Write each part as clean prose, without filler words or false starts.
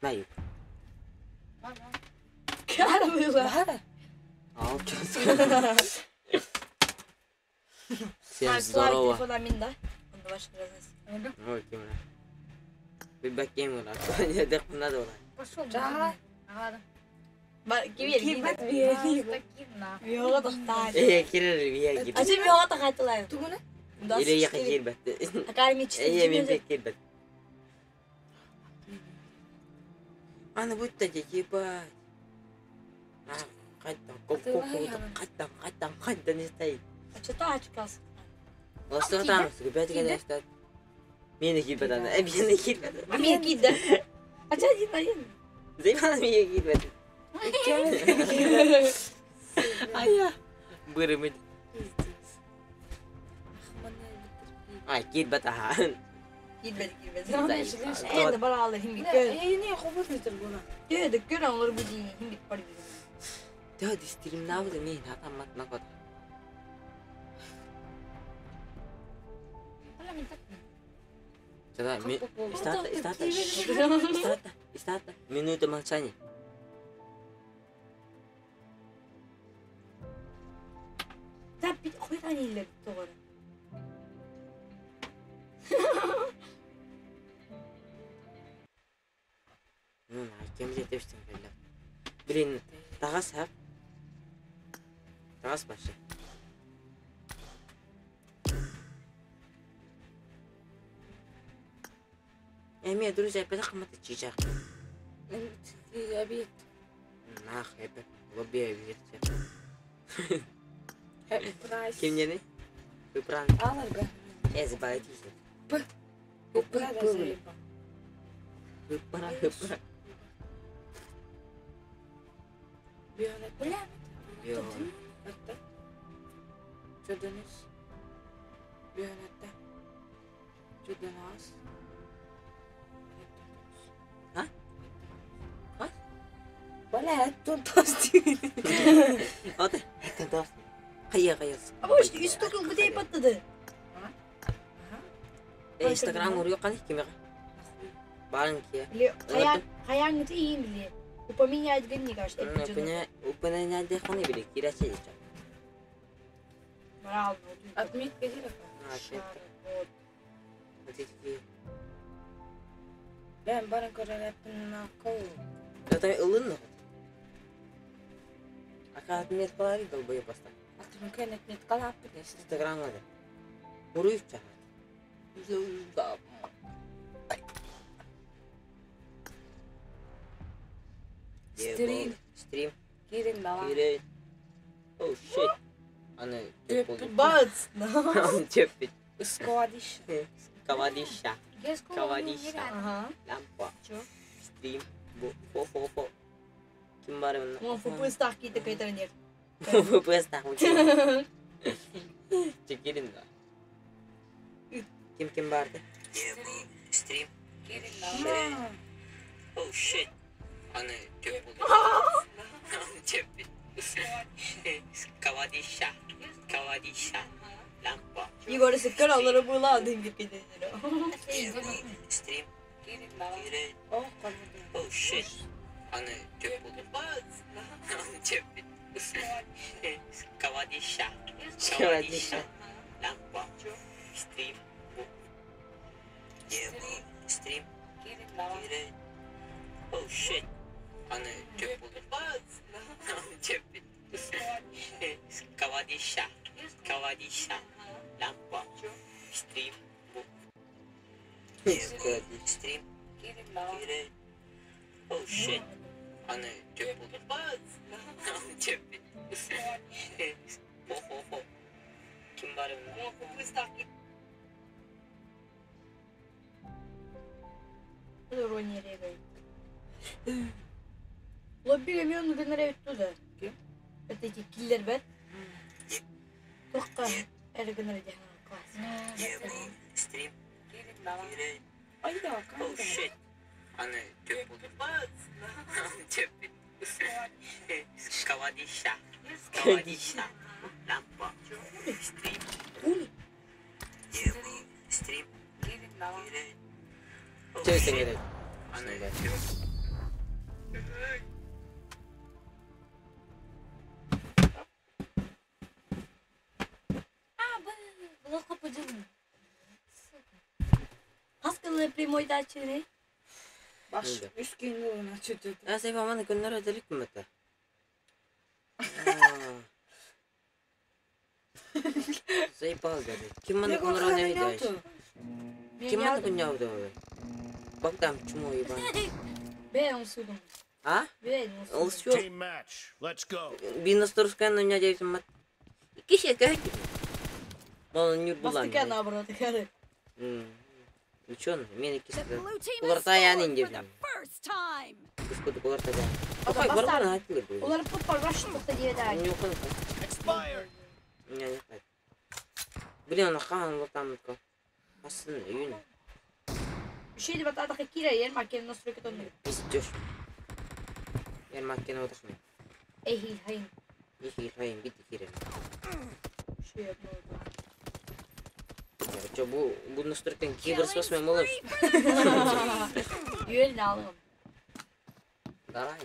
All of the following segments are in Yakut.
Най. Cara, Всем здорово. Ой, Пошел. Аны будто ебать. Минута молчания. Блин, тағас хап. Тағас башы. Эми, друзья, опять хамата чижах. Нах, это лобби версия. Ким не? Вы правильно. Я заболеть. П. П. П. П. А? Инстаграм Стрим. Стрим. Кирин дала. Кирин. Oh shit. Аны Бац! Чеппит. Складище. Кавадиша. Кавадиша. Ага. Лампа. Чё? Стрим. Фо фо фо. Ким бар онна? Он фупыстах кийdi кайтарынер. Фупыстах. Чекирин да. Ким ким барды? Стрим. Кирин дала. Oh shit. Аны чеп болду. Чеппит. Кавадиша. Кавадиша. Лампа. Егор сыккар алары була дым кепеденер. Стрим. Кирин дала. Кирин. О, кабыды. Oh shit. Аны чеп болду. Чеппит. Кавадиша. Кавадиша. Лампа. Стрим. Стрим. Кирин дала. Кирин. Oh shit. Аны чеп болду. Чеппит. Кавадиша. Кавадиша. Лампа. Стрим. Стрим. Кирин дала. Кирин. Oh shit. Аны чеп болду. Чеппит. Фо фо фо. Ким бар онна? Лоббиге мен генерейт туда. Ким? Это эти киллер бет. Тоққа әрі генерейт класс. Стрим. Кирин дала. Кирин. Айда, Oh кайда. shit. Аны чеп болду. Чеппит. Кавадиша. Кавадиша. Лампа. Стрим. Стрим. Кирин дала. Кирин. Oh shit. Аны чеп. Тылы прямой дачыны. Баш үс күн чүтүт. Сайфаманы көннөр өтөлүк мөтө. Заебал dedi. Kim bana konuğunu ne Kim bana konuğunu ne Bak там чмо ебан. Бе, он судом. А? Бе, он судом. Бинасторская на меня девять мат. Кише как? Он не була. Бастыка наоборот. Учен, мен кише. Уларта я не дивим. Кускуду уларта я. Ой, барбана айтылыр. Улар пупа раш тукта диеда. Не уходит. Не, не хватит. Блин, он хан вот там Асын үйін. Şey de bak kira yer makine nasıl roket onu. Пиздёж. Ер маккена отахме. Ehil hayın. Ehil hayın bitti kira. Şey yapma. Чо бу бу настройкан киберспортсмен болор. Юэл не алгым. Дарай.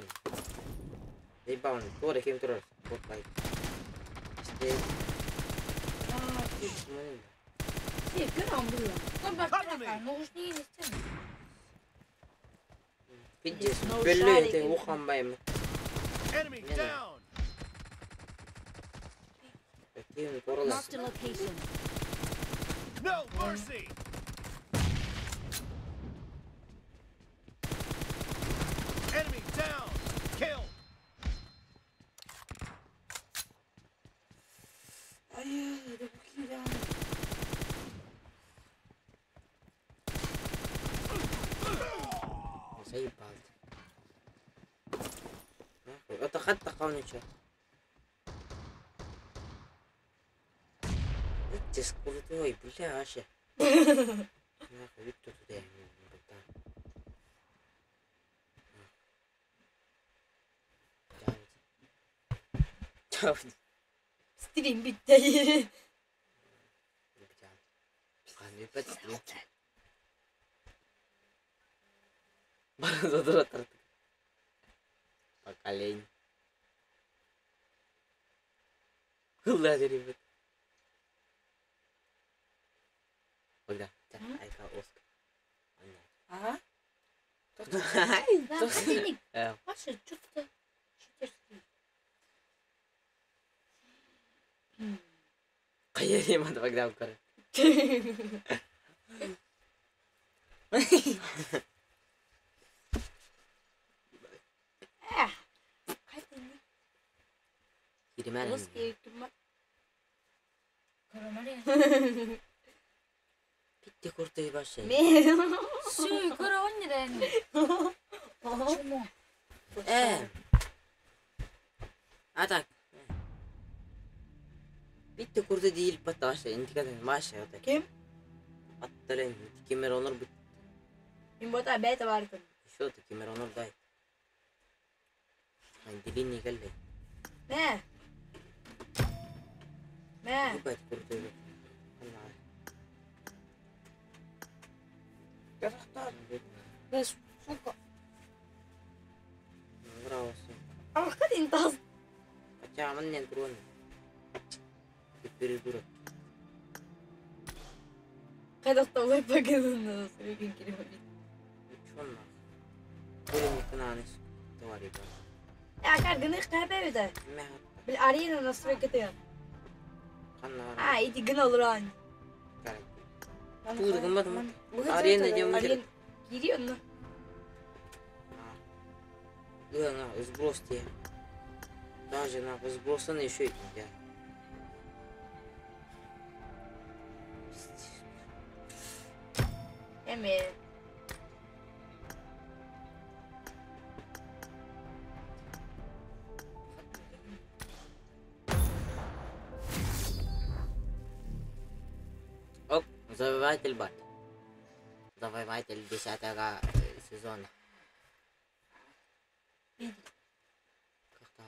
Заебал, тора кем турар. Вот лайк. Сте. Şey, kör ambulan. Наушники не стены. Пиздец, бөллө эте уханбайм. Enemy down. Кем коралас. No mercy. Enemy down. Kill. Ay, bu Заебал. Нахуй. Это хат такавнича. Ты скрутой, бля, вообще. Нахуй, кто туда, братан. Чавит. Стрим bitti. Бара Поколение. Ладно, ребят. Когда? Айка Оскар. Ага. Да, Паша, что-то читерский. Кайерим Богдан көр. Киример. Питти курты башы. Сүй, көрө оннерен. Чмо. А так. Bitti kurdu değil bataşı intikadın başı o da. Kim? Attalen kemer onur bu. Имбота бета бар кун. Şu da kemer onur day. Hani dilini geldi. Ne? Ne? Bu kurdu. Allah. Бес, сука. Браво. Аркад интаз. Хотя мен не дрон. Передурок. Кайдакта олай пакетын сөрөгөн кирип. Чё нахуй? Были не твари, Акар гыны кайбебеде. Бил арена настройкаты. А, иди гына олуран. Туды гымбат ма? Арена дем Арена кири онно. Да, на, сброс те. Даже на сбросан еще и я. Эме. Оп, завоеватель бат. Завоеватель 10 сезона. Как там?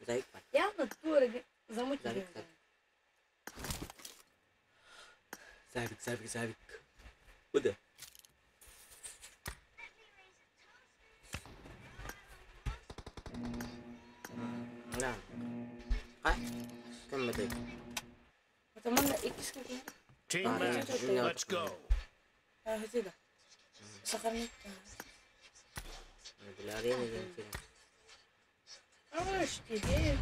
Завик бат. Явно тура замутили. Завик, завик. Завик, завик, завик. Куда? Да. А? Кем это? Потому что икс Team match. Let's go. Сохранить. Бля, арена диэн киирэн. А тебе.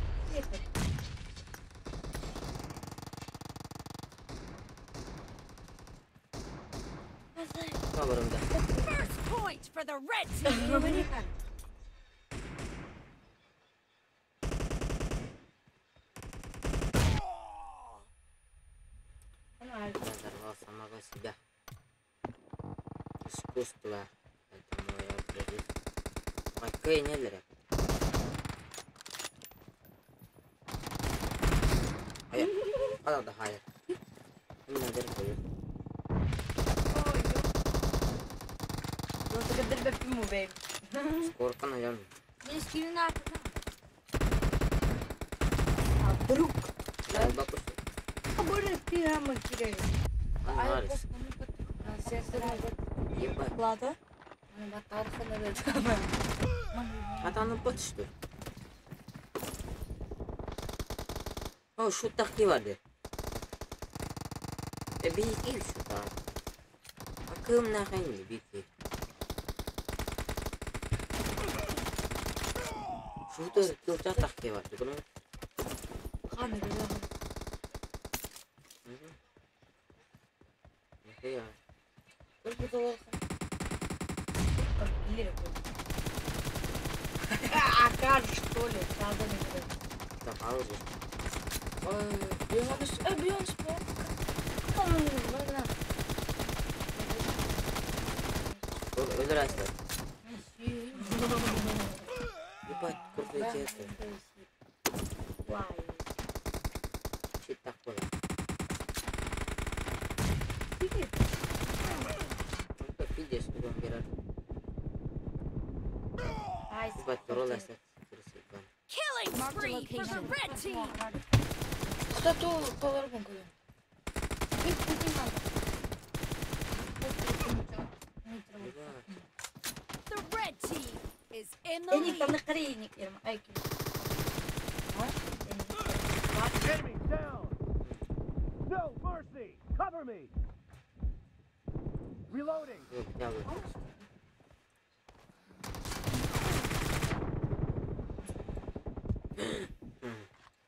Хабарымда. First point for the red team. Я взорвал самого себя. Искусство. Это моя жизнь. Ой, не лера. Хада да хайыр. Мин дер koyuyor. Скоркан аям. Вдруг. Бакус. Ладно. А там что? О, şu taktiği vardı. Bir iki şu da. Akım ne hangi bir iki. Şu da kılça taktiği vardı. Bunu. Нихуя. Акар, что ли? Так, аузы. Өлөр Ебать, курдук это. Щит такой. Пиздец, что он Ебать, пароль остался. Killing spree for the red team. The red team is in the lead. Enemy down. No mercy. Cover me. Reloading.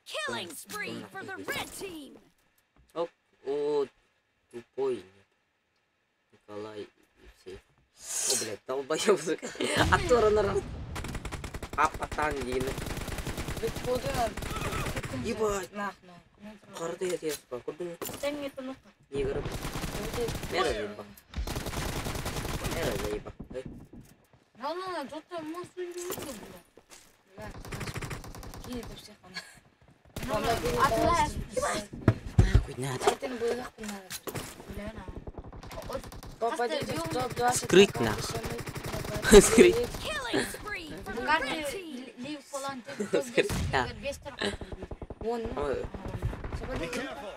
Killing spree for the red team. Оп, о, тупой Николай Евсеев. О, блядь, долбоёб, сука. Актор на Апатан деймін. Ебать. Қарды етесіз ба, көрдің бе? Не көріп? Мера заеба. Мера заеба. Нахуй надо. Скрыть нахуй. Скрыть. Killing spree for the red team. Ой, Be careful.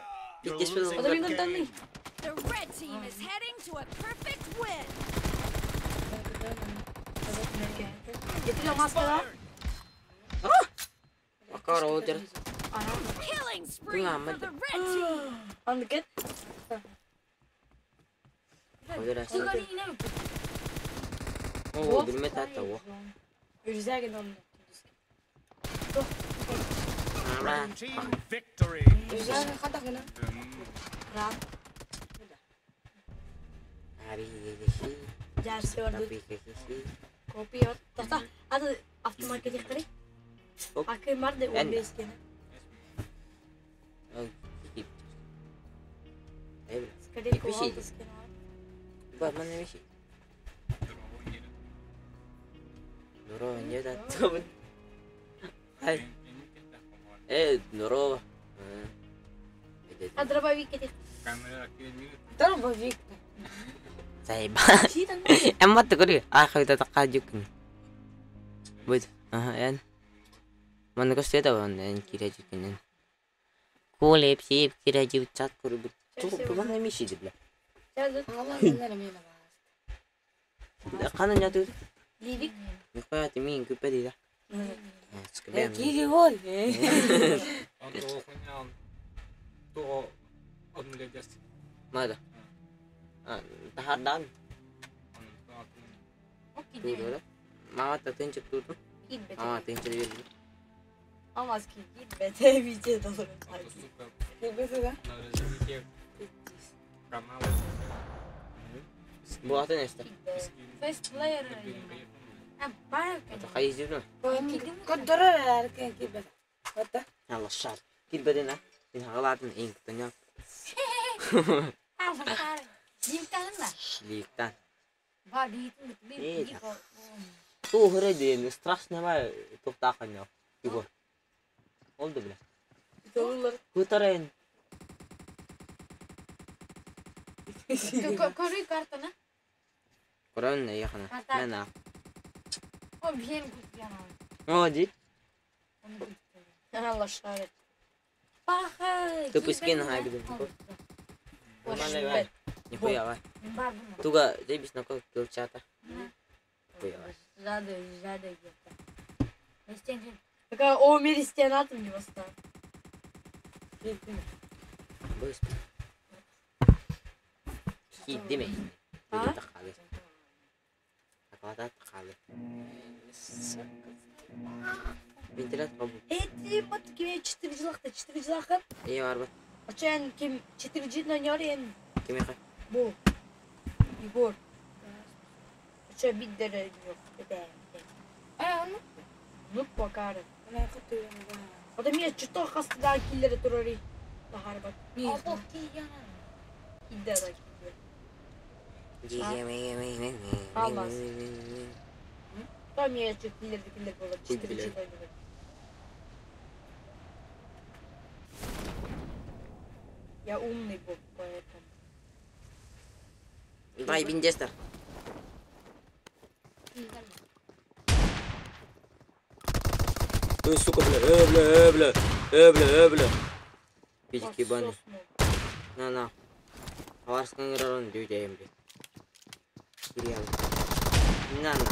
You're Пиздец, losing the game. The red team is heading to a perfect win. Макар ордер. Killing spree for the red team. Ордер. О, билмет ата о. Red team victory. Таһардаан. Мама тынчык туту. Мама тынчык берди. Алмаз кийбете видео долар. Бу атын эсте. First player. Хайызды. Koddorar erken kibet. Hatta. Allah şar. Kilbedin ha. Min hagaladın en kutunya. Ликтан. Ту хөрөдөн страшно ма токтакан Егор. Oldu bile. Кутарен. Коры картана. Корон яхана. Мена. О, bien кутяна. О, ди. Allah şaret. Паха. Ты пускай на хайбе. Нихуя вай. Туга жебис на кол кылчата. Нихуя вай. Жады, жады где-то. Такая о мире стена там не восстала. Быстро. Киддеме. Тақалы. Тақалата тақалы. Вентилятор кабыл. Эти вот кем 4 жылакта 4 жылакын. Е барбы. Ачан кем 4 жыл ойнор эм. Кеме кай? Бу. Егор. Ача биддер yok. Бе. Э, Ну покары. Ода мен чото хастыда киллери турары. Тахар бак. ну. Киддер да киддер. Алмаз. Там я чуть киллер киллер болот. 4 жыл ойнор. Я умный был, поэтому. Дай винчестер. Эй, сука, бля, бля, бля, бля, бля. Пидик ебаный. На, на. Аварскан грарон дүйдейм бе. Кириял. На, на.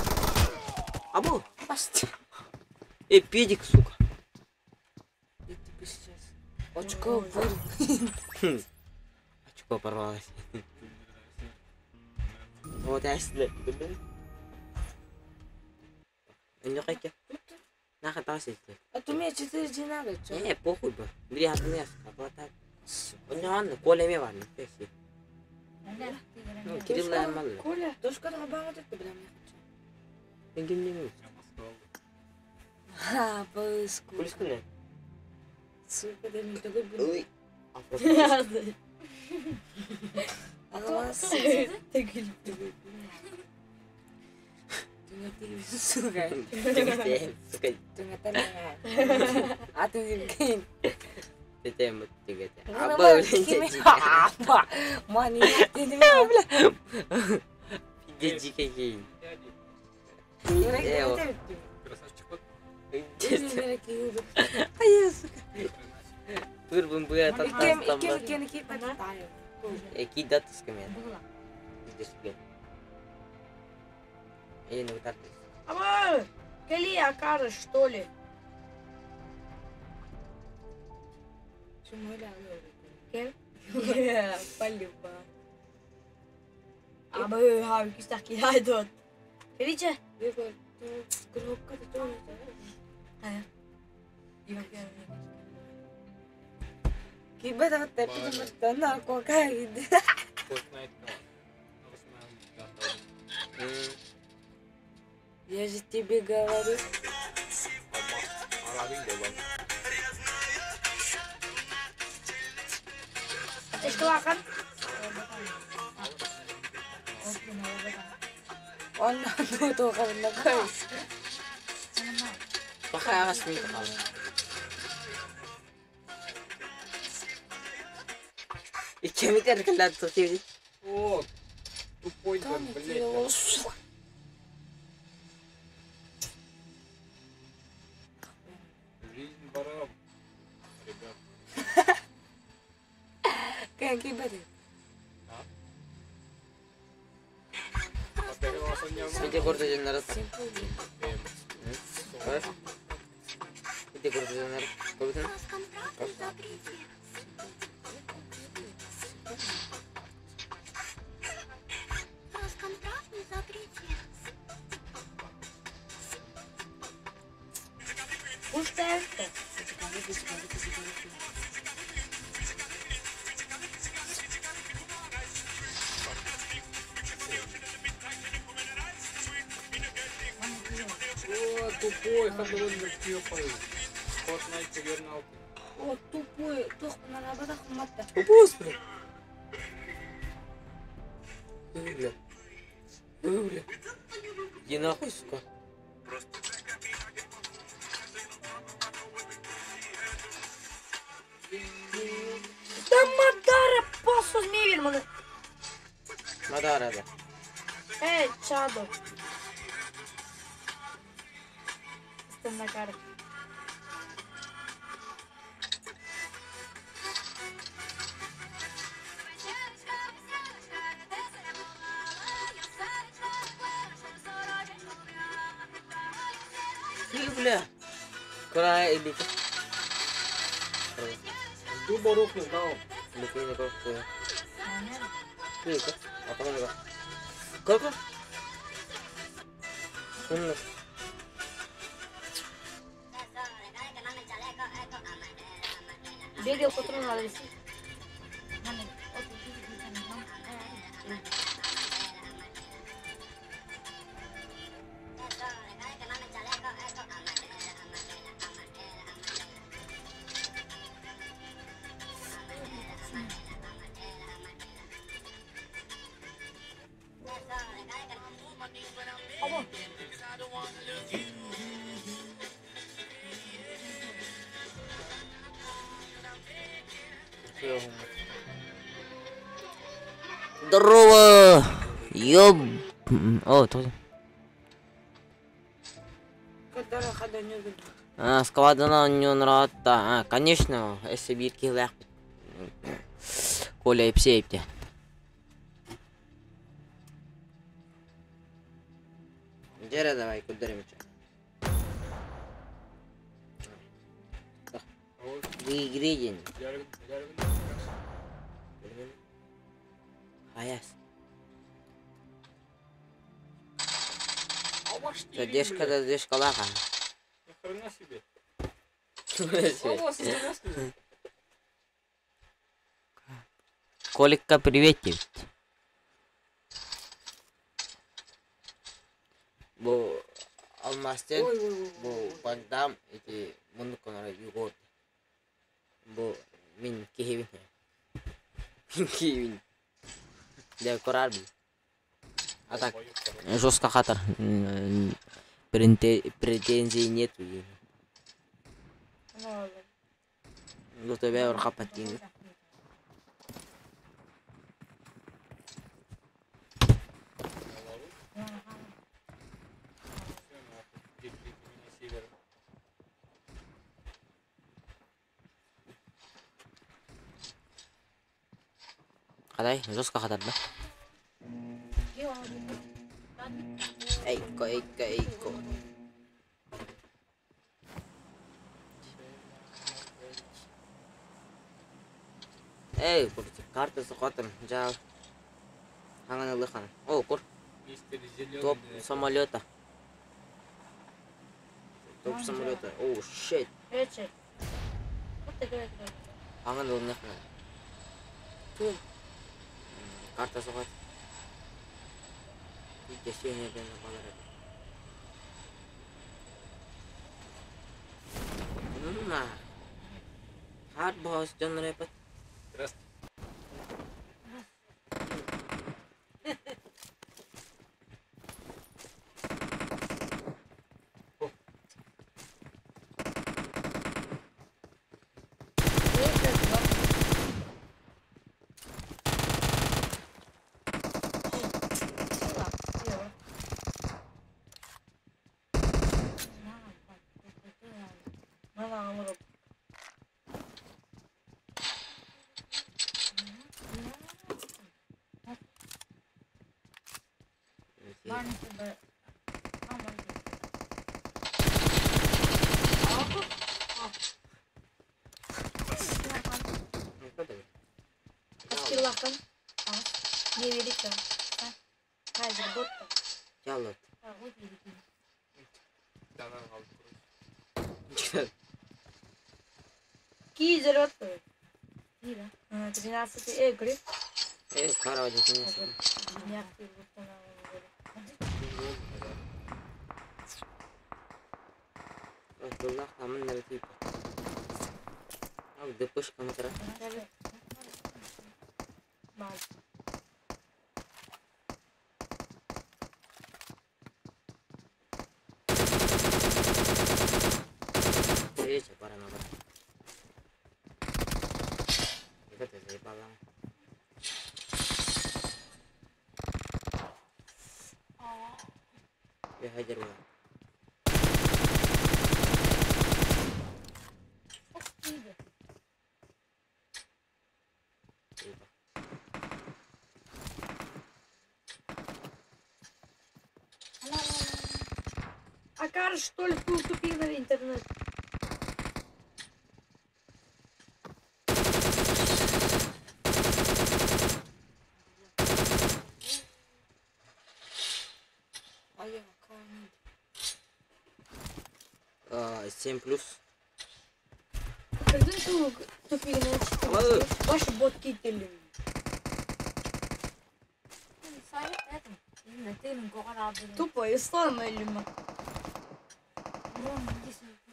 Абу. Эй, педик, сука. Очко вырвало. Очко порвалось. Вот я сюда. Не хочу. Нахуй тасить. А то мне 4 динара, чё? Не, похуй бы. Бери одну оплата. У него анна, Коля мне варна. Ну, Кирилл мало. Коля, дошка добавила, это бля, мне хочу. Мен Ха, пыску. Пульску не. Сука, да мне такой был. Ой. Алмаз. Сука. Сука. А ты кинь. Тетем тигете. Аба, Аба. Мани, ты не бля. Дежи кейин. Красавчик. Ай, сука. Турбун буя Икем, икем, икем, Ки датус кемен. Э, ну так. Аба, кали акара, что ли? Кем? Полюба. Аба, ха, кистаки хайдот. Видите? Я же тебе говорю. Эшкалахан. Он на то на Баха агас ми кал. Икемикер калат тути. О, тупой, блядь. Жизнь барам, ребят. Какие были? Виде гордо женнары. Виде гордо женнары. Көрдүң? Устаевка. О, тупой, хадырын кепай. Fortnite вернал. О, тупой, тух на работах матта. О, Господи! Ой, бля. Ой, бля. Иди нахуй, сука. Да Мадара посуз мебель, маны. Мадара, да. Эй, чадо. Стенакар. Ты, бля. Куда иди? Дуба рук не знал. Сколько? Умно. Бегал патрон надо висеть. Здорово! Ёб... О, тоже. А, складана не нравится. А, конечно, если бирки лях. Коля и псейпте. Дере давай, куда ремча. Выигрыден. Аяс. Задержка, задержка лаха. Ни хрена себе. Колика, привет тебе. Бу Алмастен, бу Багдам, эти мунуконара Югор. Бу мин кихибин. Мин кихибин. Для корабли. А так, жестко хатар. Претензий нету. Ну тебя рхапатин. Хадай, жестко хатар, да? Эйко, эйко, эйко. Эй, карта с котом, жал. Хангана лыхан. О, кур. Топ самолета. Топ самолета. О, щит. Хангана лыхан. Карта соғат. Hard boss dyan repat. Здравствуйте. Ки зарабатывает? 13 игры. А кар, что ли, тупик на интернет? А я камень. 7 плюс. Когда тупик на 4? Ваши ботки теле. Тупо и сломали мы.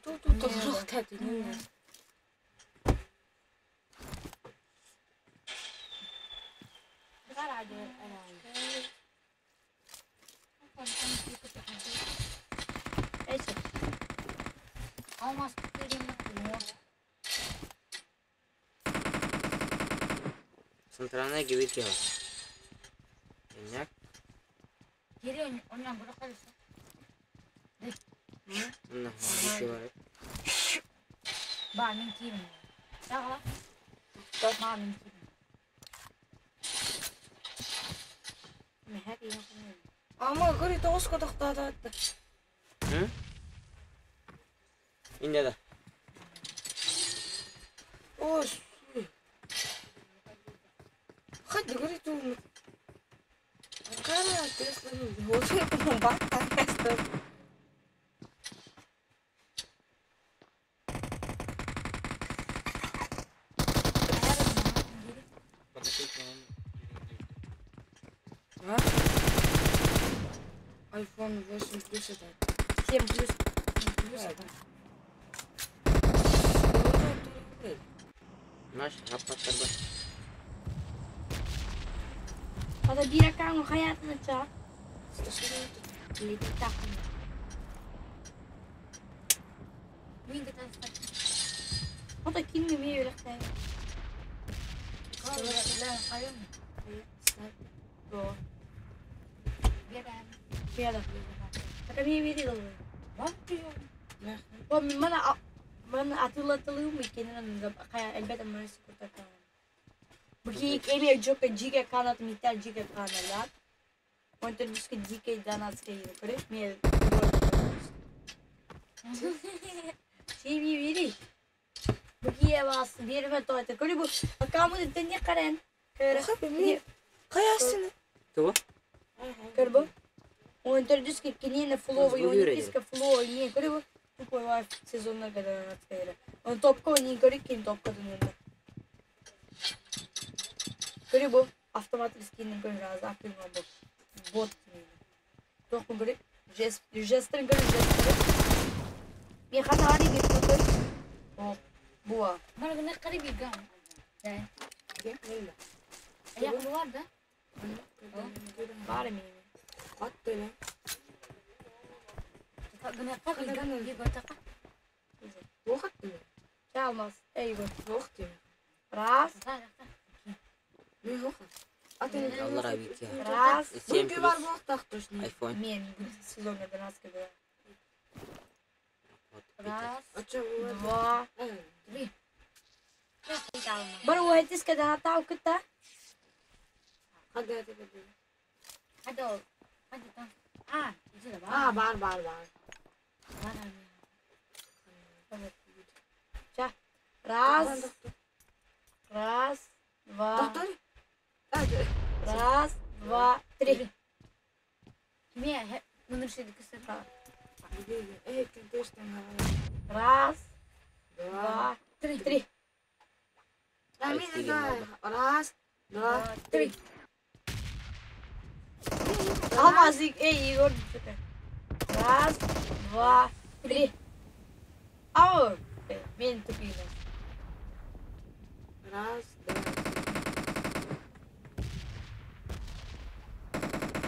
Тут Центральная гибрид. Ama говорит, оска тохтаата. Инде да. Ой. Хоть говорит, он. Какая Тесла, вот бак А? iPhone 8 плюс это. 7 плюс. Плюс это. Наш аппат هذا بيرا كانوا خياتنا تشا. اللي تاخذ. وين قلت هذا كلمة مية ولا اختار. لا قيم. بيدا. كمية بيدي قلبي. ومن من أطلع تلو مكينة نجيب خيا البيت أمريكا كنت كان. بكي كمية جوك جيكا كانت ميتا جيكا كان لا. وانت بس جيكا دانا سكير كره مية. شيء بيدي. بكي أباس بير ما توه كل بو أكامو الدنيا قرن. كره. خياسنا. تو. كربو. وانت بس كنينة فلو ويونيكس كفلو ني كره. Тупой лайф сезонна когда надскайра. Он топко не горит, кин топко дунна. Көрү автоматически не көрү раз апын бот. Бот не. Тохку көрү жест жестрин көрү жестрин. Ми хата ари гит көрү. О, буа. Мара гына карып йөргән. Да. Я Аяк бар да? Бар ми. Катты. Çalmaz. Ey bu. Раз. Раз. 7 плюс. iPhone. Мен сезонда 12 было. Раз. Два. Три. Бару هاتيس كده هتاو كده. هذا هذا آه بار بار بار. Раз. Раз, два. Раз, два, три. Раз, два, три. Три. Раз, два, три. Алмазик, эй, Егор. Раз, два, три. Ау, мен тупила. Раз, два.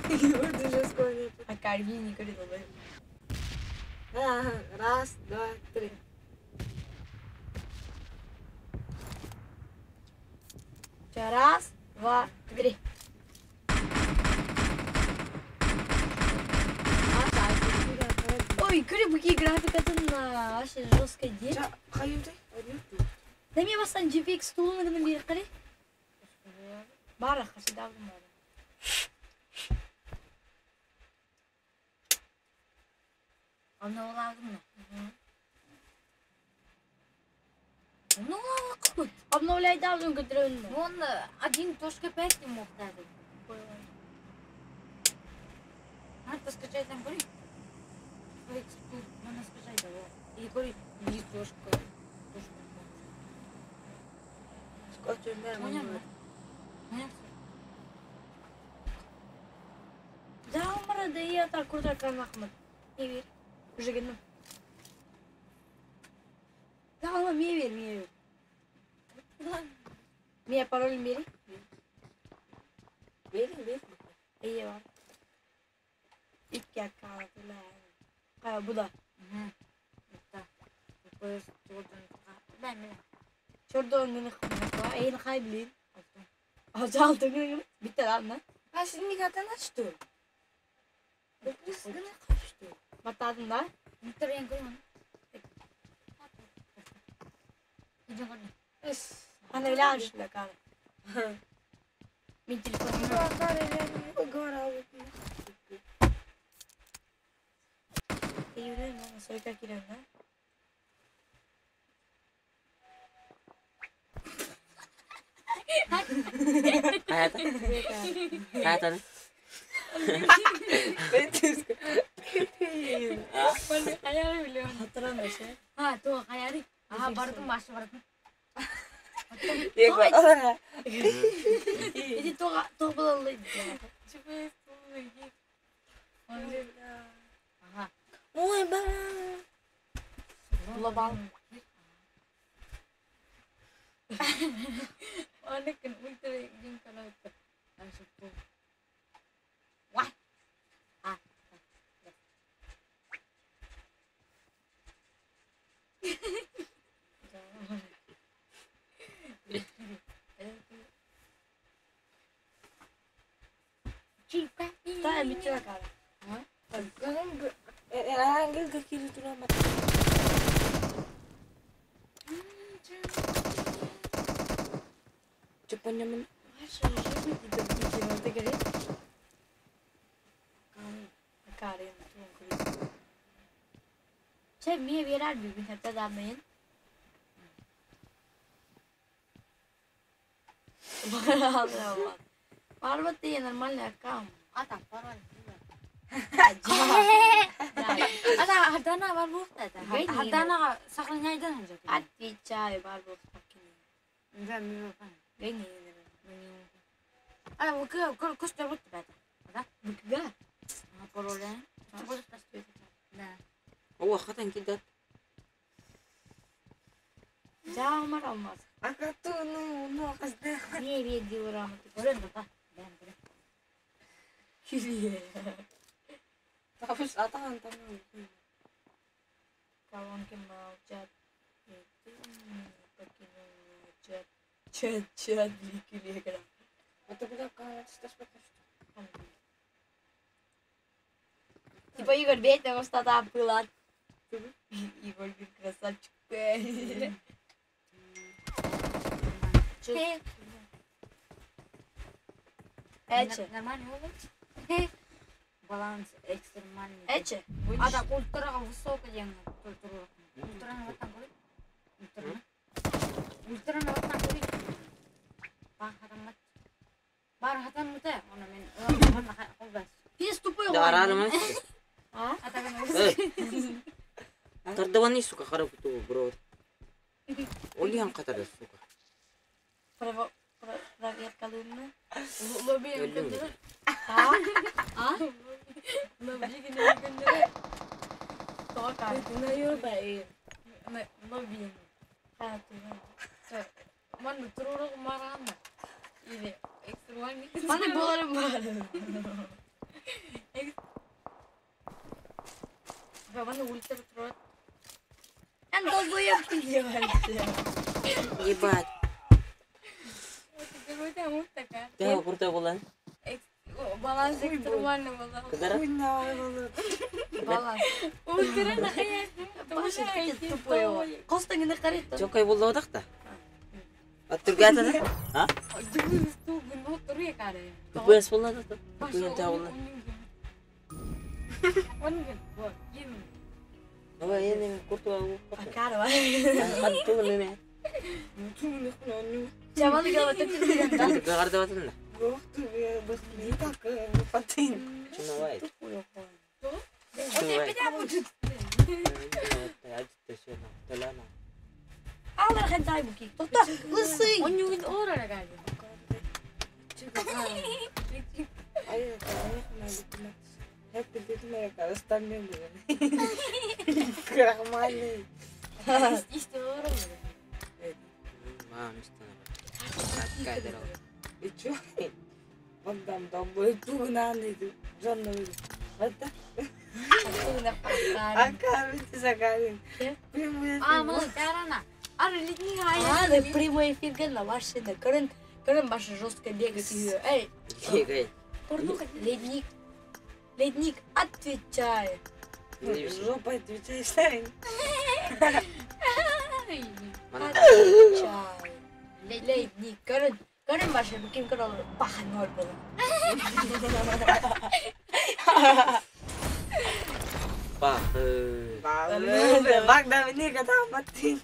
Егор, даже склонил. А Карвини говорит, Раз, два, три. Раз, два, три. Ой, крыбки графика на вообще жесткая день. Да мне вас GPX стулын гына бери кали. Бара хасидагым бар. Обновладым. Обновлял. Обновляй давно көтөрөн. Он 1.5 не мог дать. Надо скачать там говори. Надо скачать его. И говори, не точка. Да, умра, да я так круто канахмат. Не верь. Уже гену. Да, ладно, мне верь, мне верь. Мне пароль мери. Бери, бери. Ие бар. Икки аккаунт. А, бу да. Чордон гыны хмаква. Эйн хай блин. Алты гыны. Битте ладно. А син никогда на что? Гыны что? Батадын да? Ана bilen şurada kar. Min telefonum. Hayata. Ha, to hayali. Aha, bardım başı bardım. Иди то то было. Ага. Ой, ба. Глобал. Anakin ultra din kanalta. Wah. Ah. Та битте кара. Şey miye verer bir gün hatta damlayın. Parvati нормальный аккаунт. Ата, парвати. Ата, хадана бар бухта. Хадана сохраняйдан. Отвечаю, бар бухта. Да, ми Гайни. Ана, букы көстөр бут бата. Да? Букга. Пароле. Да. О, хатан кидат. Жамар алмаз. Ну, Не видел рамы. Көрөм бата. Бәм көрөм. Табыш атан там. Колонки молчат. Покинула чат. Чат, чат, лики, Это куда пока что? Типа Игорь бей, потому что там была. Игорь говорит, красавчик. Эче. Нормально болот. Баланс экстремальный. Эче. Ата ультрага высокий деген туру. Ультраны ватан көрөй. Ультраны. Ультраны ватан көрөй. Бар хатан бар хатан мута. Оны мен колбас. Пиздец тупой. Да, рано мы. А? Тардавани, сука, хара куту, бро. Олиан катары, сука. Проверкалыымна. Өллүм. А? А? Маны боларым бар. Маны ультра трот. Эн долбоеб Ебать. Да, курта болан. Баланс экстремально была. Кыдара? Баланс. Ультра нахаясың. Тупой. Костаңына карайт. Чокай болду одакта. Аттыргата да? А? Тупой болду да. Тупой та болду. Ава эне курту алып. Акара. Каттуу неме. Жаман гала төктүргөн. Гарды батын да. Чунавай. Чунавай. Алар хентай буки. Токто, лысый. Мам, истана. А, да прямой эфир гана ваше да. Көрөн, көрөн башы жестко бегает. Эй, Егай. ледник. Ледник, отвечай. Жопа отвечай, Сань. Отвечай. Ледник. Көрөн, көрөн башы ким көрө алар. Баха ноль болот. Па. Bak da ne kadar battın.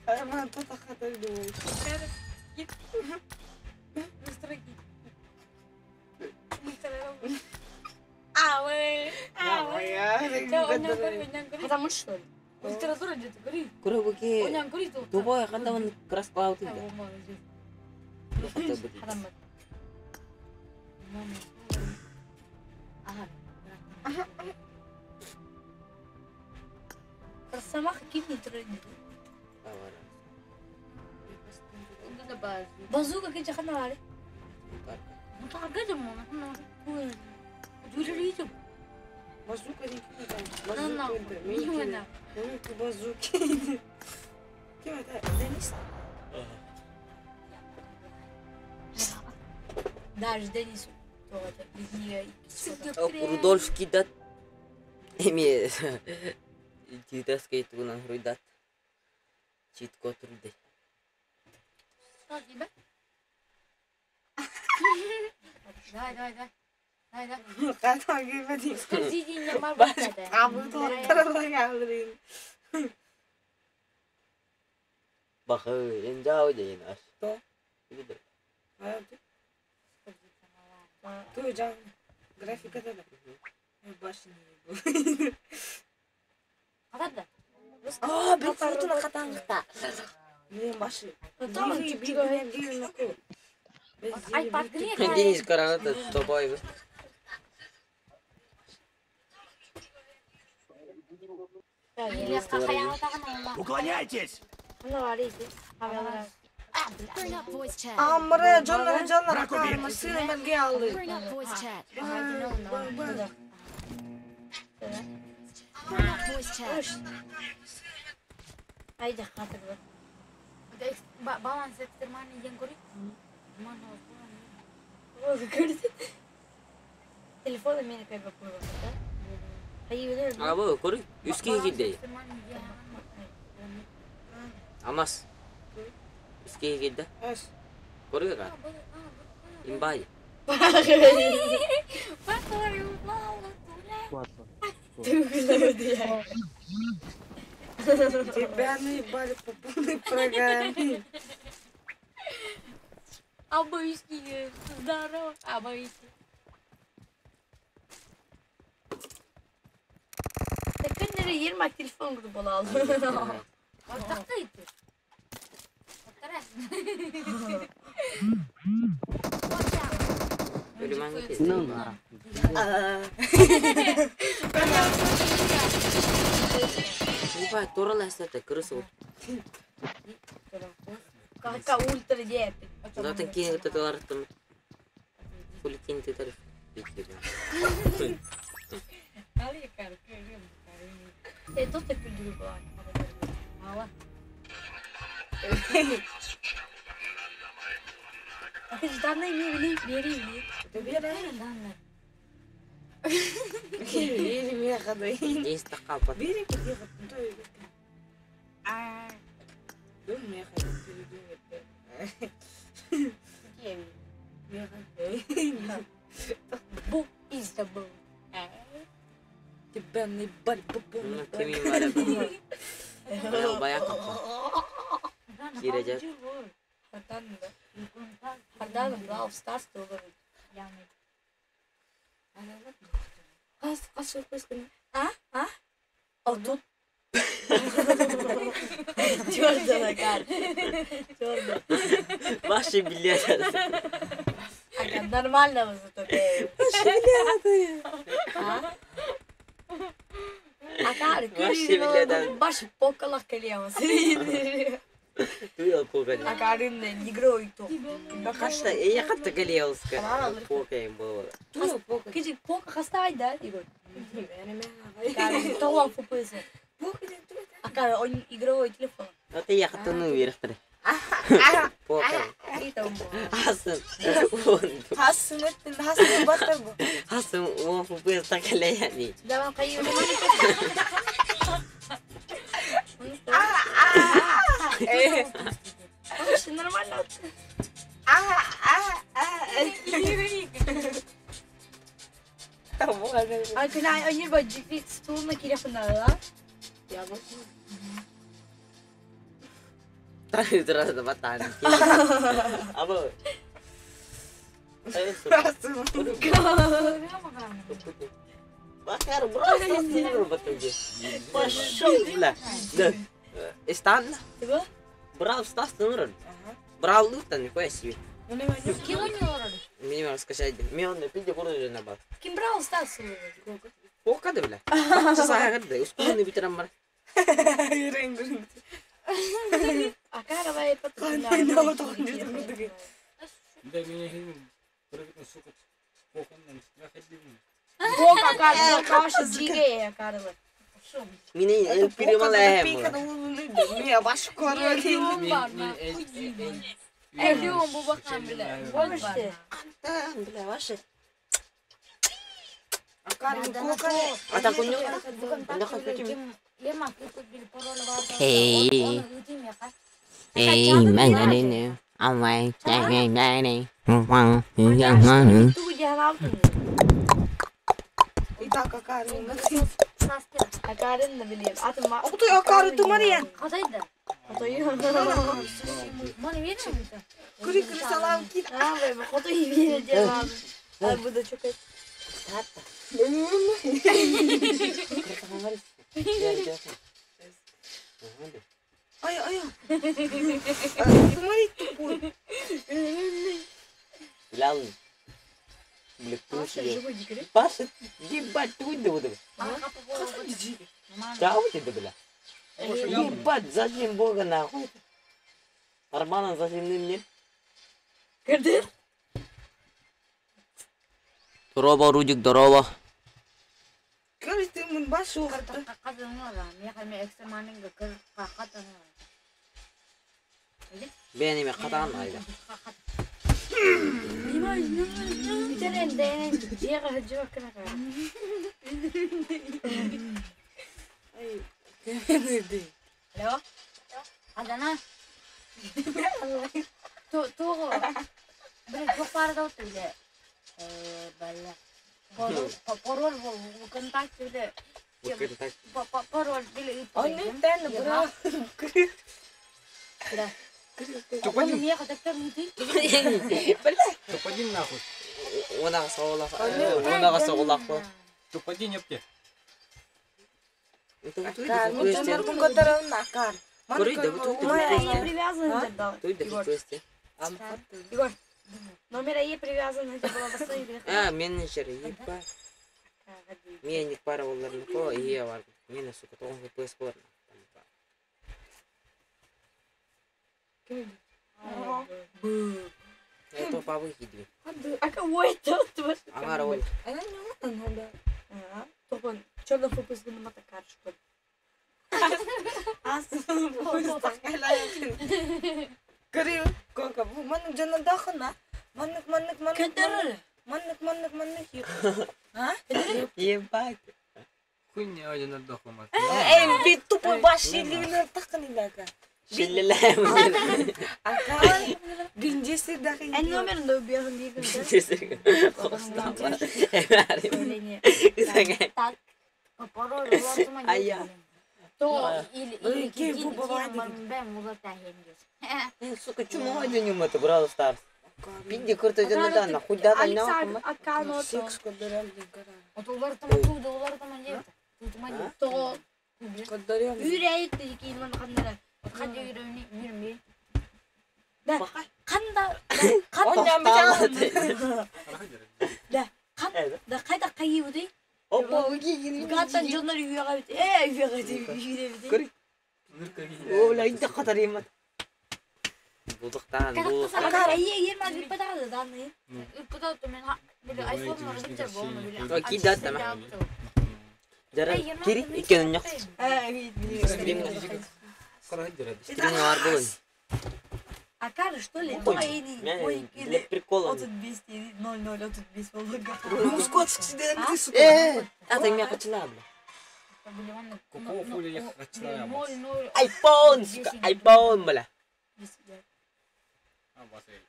Ama tuta kadar doğru. Потому что ли? Куры буки. Тупой кандамын краска аутын да. Харамат. Росомаха ким не тренит? Базука кенче хана вари. Базука не ким базуки. Kim это? Денис? Даже Денис. Рудольф кидат. Эми Титаскай тугунан руйдат. Читко труды. Давай, давай, давай. Давай, давай. Katan girmedi. Kabı tortaralar kaldırayım. Бахы, энжау деген аш. То. Биле. Hayatı. Tu can. Grafikada da. Başını. Aa bir fırtına katanlıkta. Ne başı? Денис карагата топой. Уклоняйтесь! Bring up voice chat. Amre canlar canlar. Bırak o bir. Masını ben geldi. Bring up voice chat. Bring up voice chat. Айда хатыр бар. Баланс экстремальный ден көрейік. Телефона мени как бы куйба, да? Хайы А бу көрү үске келди. Амас. Үске келди. Эс. Көрү ка. Имбай. Тебя наебали по полной программе. Обычный, здорово, обычный. Күннери 20 телефон курдук буолаал. Ортақта ити. Өлүмэн Watch out. Ебать, туралась это крыса. Кака ультра диэппит. Затан кийин таталартым. Хули кийин татар. Э, тут да күлдүрү буолаал. Ава. Данный ми били, бери били. Данный. Здесь такапа. Бу is the boo. Ну, кими бара. Бая бая капа. Кирэжэр. Хардан да. Хардан Brawl Stars тугу. А? А? А тут Чёрт кар. Чёрт. Ваши билеты. Ага, нормально зато. А? Акар, Вообще, блядь, баш покалах кэлиэмас. Туял погани. Акарын игрой то. Хашта, я хатта галеуска. Покаем было. Кижи пока хастай да, Игорь. Тоҕуон фупуйса. Акар он игровой телефон. А ты я хатта ну верхтер. Покаем. Хасан. Хасан, он фупуйса так ляяни. Давай кайы. Вообще нормально. А күнә ойныр ба жипи стулына кирепин да. Сразу батан. Або. Bakar bro, Пошел, бля. Да. Истан. Тыба? Брал Стас нуран. Брал луфтан, нихуя себе. Ким ойноор? Мне надо скачать. Мне он пиде курду на бас. Ким Brawl Stars Пока да, бля. Часа гада, ускоренный битерам бар. Акара бай Да меня хим прыгну, сука, похуй, я Бог акар, каша жиге акар. Мине перемалаем. Эхион бу бахан биле. Помните? Бля, ваши. А так у него... Hey. Hey, man, Тугу жаһан Акарын да билем. Атым Кадайда? Хотою. Маны берем. А, бай, хотою бере жаһан. Ай, буду чокать. Лял. Бля, круче. Паша, ебать, ты уйди вот это. Да, уйди, да, бля. Ебать, зачем бога нахуй? Армана зачем мне? Кырдыр. Здорово, Рудик, здорово. Бен эме катаган айда. Бүтэн дэн жега хажуак кына. Алло? Адана? Тугу. Бир жок бары да биле. Э, бала. Пароль бол ВКонтакте биле. Пароль биле. Топ-1. Меха доктор не ты? Топ-1 нахуй. 18 соҕулах. Топ-1 епте. Номер Е привязан да. Егор. Егор. Номер Е привязан, это было бассейн. А, менеджер, ебать. Мен пара болларны ко, ие бар. Мен, сука, тоғыз FPS болар. Это по выходе. А кого это? Аңара ол. Топон, черный фокус на матакар, что ли? Ебать. Хуйня один отдоху мат. Эй, би тупой баш шеллилер тахын идака. Шеллелем. Акан бинжеси дахы. Эн номерин да убеган дейгин. Так. По паролю улартыма Ая. То или Ой, или кей, бу бабай деген. Сука, чему один это Brawl Stars? Пинди кырты жана нахуй да Алекс на. аккаунт. Секс кодорям дигара. Вот улартыма тууда улартыма деді. Тутума деді. То Кодорям. үрәйт деген ман кандара. Қанша үйреніп үйренбей. Да. Канда Оннан Да. Да кайда кайы бу Опа, Гаттан жонор үйгө бит. Э, үйгө бит. Үйгө бит. Көрі. О, инде катар емат. Булдыктан, булдыктан. Ие ер ма бит падагы данные. Үппіда мен біле айфон бар болны біле. Ки дат ама. Жара кири икенин yok. Э, бит бит. Стримге бар бүгүн. Акар, что ли? Ой, Ой, ой, Для прикола. 35 00 35 болду. Э, а ты меня качала, бля. Какого хуля я хачла? Айфон, сука, айфон, бля. А, басай.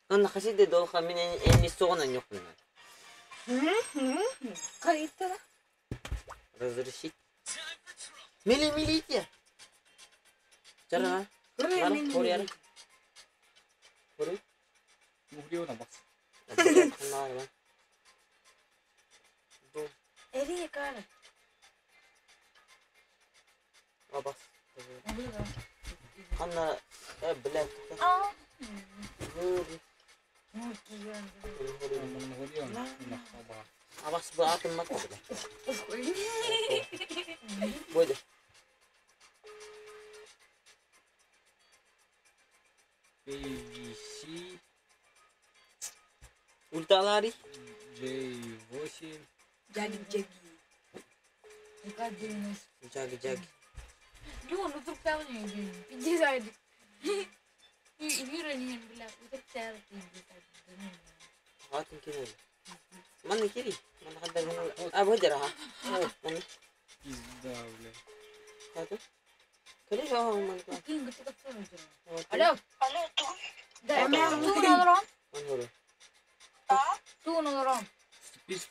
Аны хасиде долха мен эми соғынан yok мен. Кайта. Разрешить. Мили милите. Жара. Бар, кор яр. Кор. Мухриона бас. Эри кара. Абас. Қанна, э, блядь. Абас bu atın bak. Бойды. ABC Ульталари. J8 Жаги жаги. Жаги жаги. Жон утуруп пиздец айды. Үйренген бля, утуруп Атын кири. Маны кири. Маны хаддар маны. А бу жара. Маны. Пизда, бля. Хатын. Кири ха маны. Кийин Алло. Алло, тугун. Да, тугун олорон. Маны. Тугун олорон. Вступить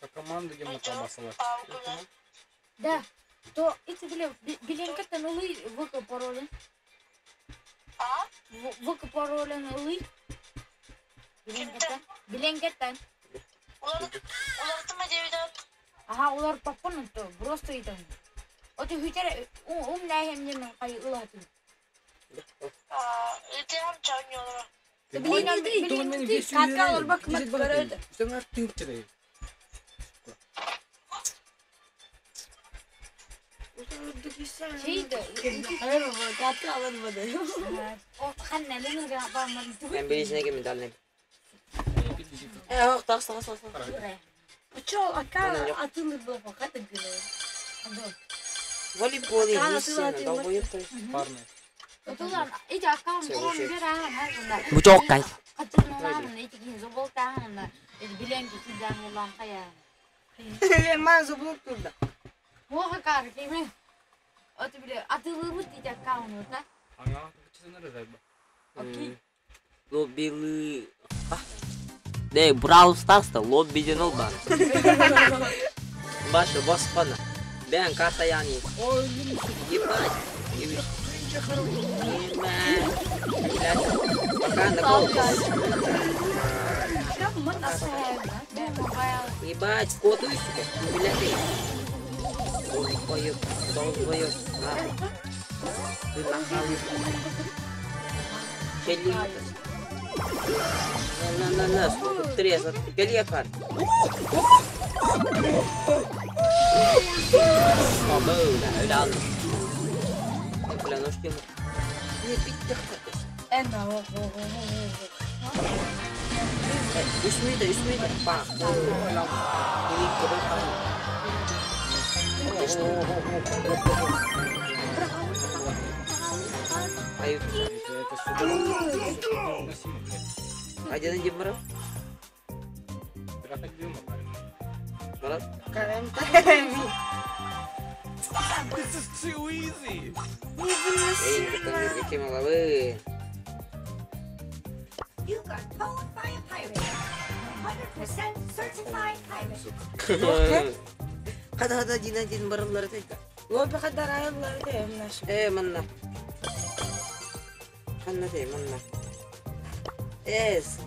в команду где мы басала. Да. То эти бля, биленкеттен ылый ВК паролин. А? ВК паролин ылый. Биленкеттен. Биленкеттен. Улартыма девидат. Ага, улар папкын то просто итен. Оты хүтер ум нәһемнен кай ылатын. А, итем чаң Билин катка олбак кымат көрөдү. Sen artık çıkıyor. Şeydi. Hayır baba, катка алынмады. О, ханнелин бармын. Ben birisine gelmedi alayım. Э, ох, тақс, тақс, тақс. Чо, ака атылыр болба, ката гүлө. Волейбол Акана естественно, тылаты долбоеб. Парный. Отулар, эти аккаунт Сен он вообще- бер ага, Бу çok kay. Качан эти кийин зоболтаан, эти биленки кийдан улан кая. Ман зубылып турду. Оха кар кеме. Оты биле атылыбыт эти аккаунт, да? Ага, чызыныр зайба. Окей. Лоббилы. Де, Brawl Stars'та лоббиден ол бар. Башы басқаны. Бән карта яғни. Ой, блин, Ебать. Ебать, кот сука, блядь. Долбоёб, долбоёб, нахуй. Ты нахал. Челли. На, на, на, сука, трезво. Галеха. Бля, ножки. Не пить Үс meter, 3 meter. Bak. Один один berapa? Berapa di rumah? Berapa? Karen. This is too easy. Эй, головы. You got pwned by a pirate. 100% certified pirate. Hadi hadi один один барылары тейка. Лобби хаддар айыллары да эмнаш. Э, манна. Ханна тей, манна. Эс.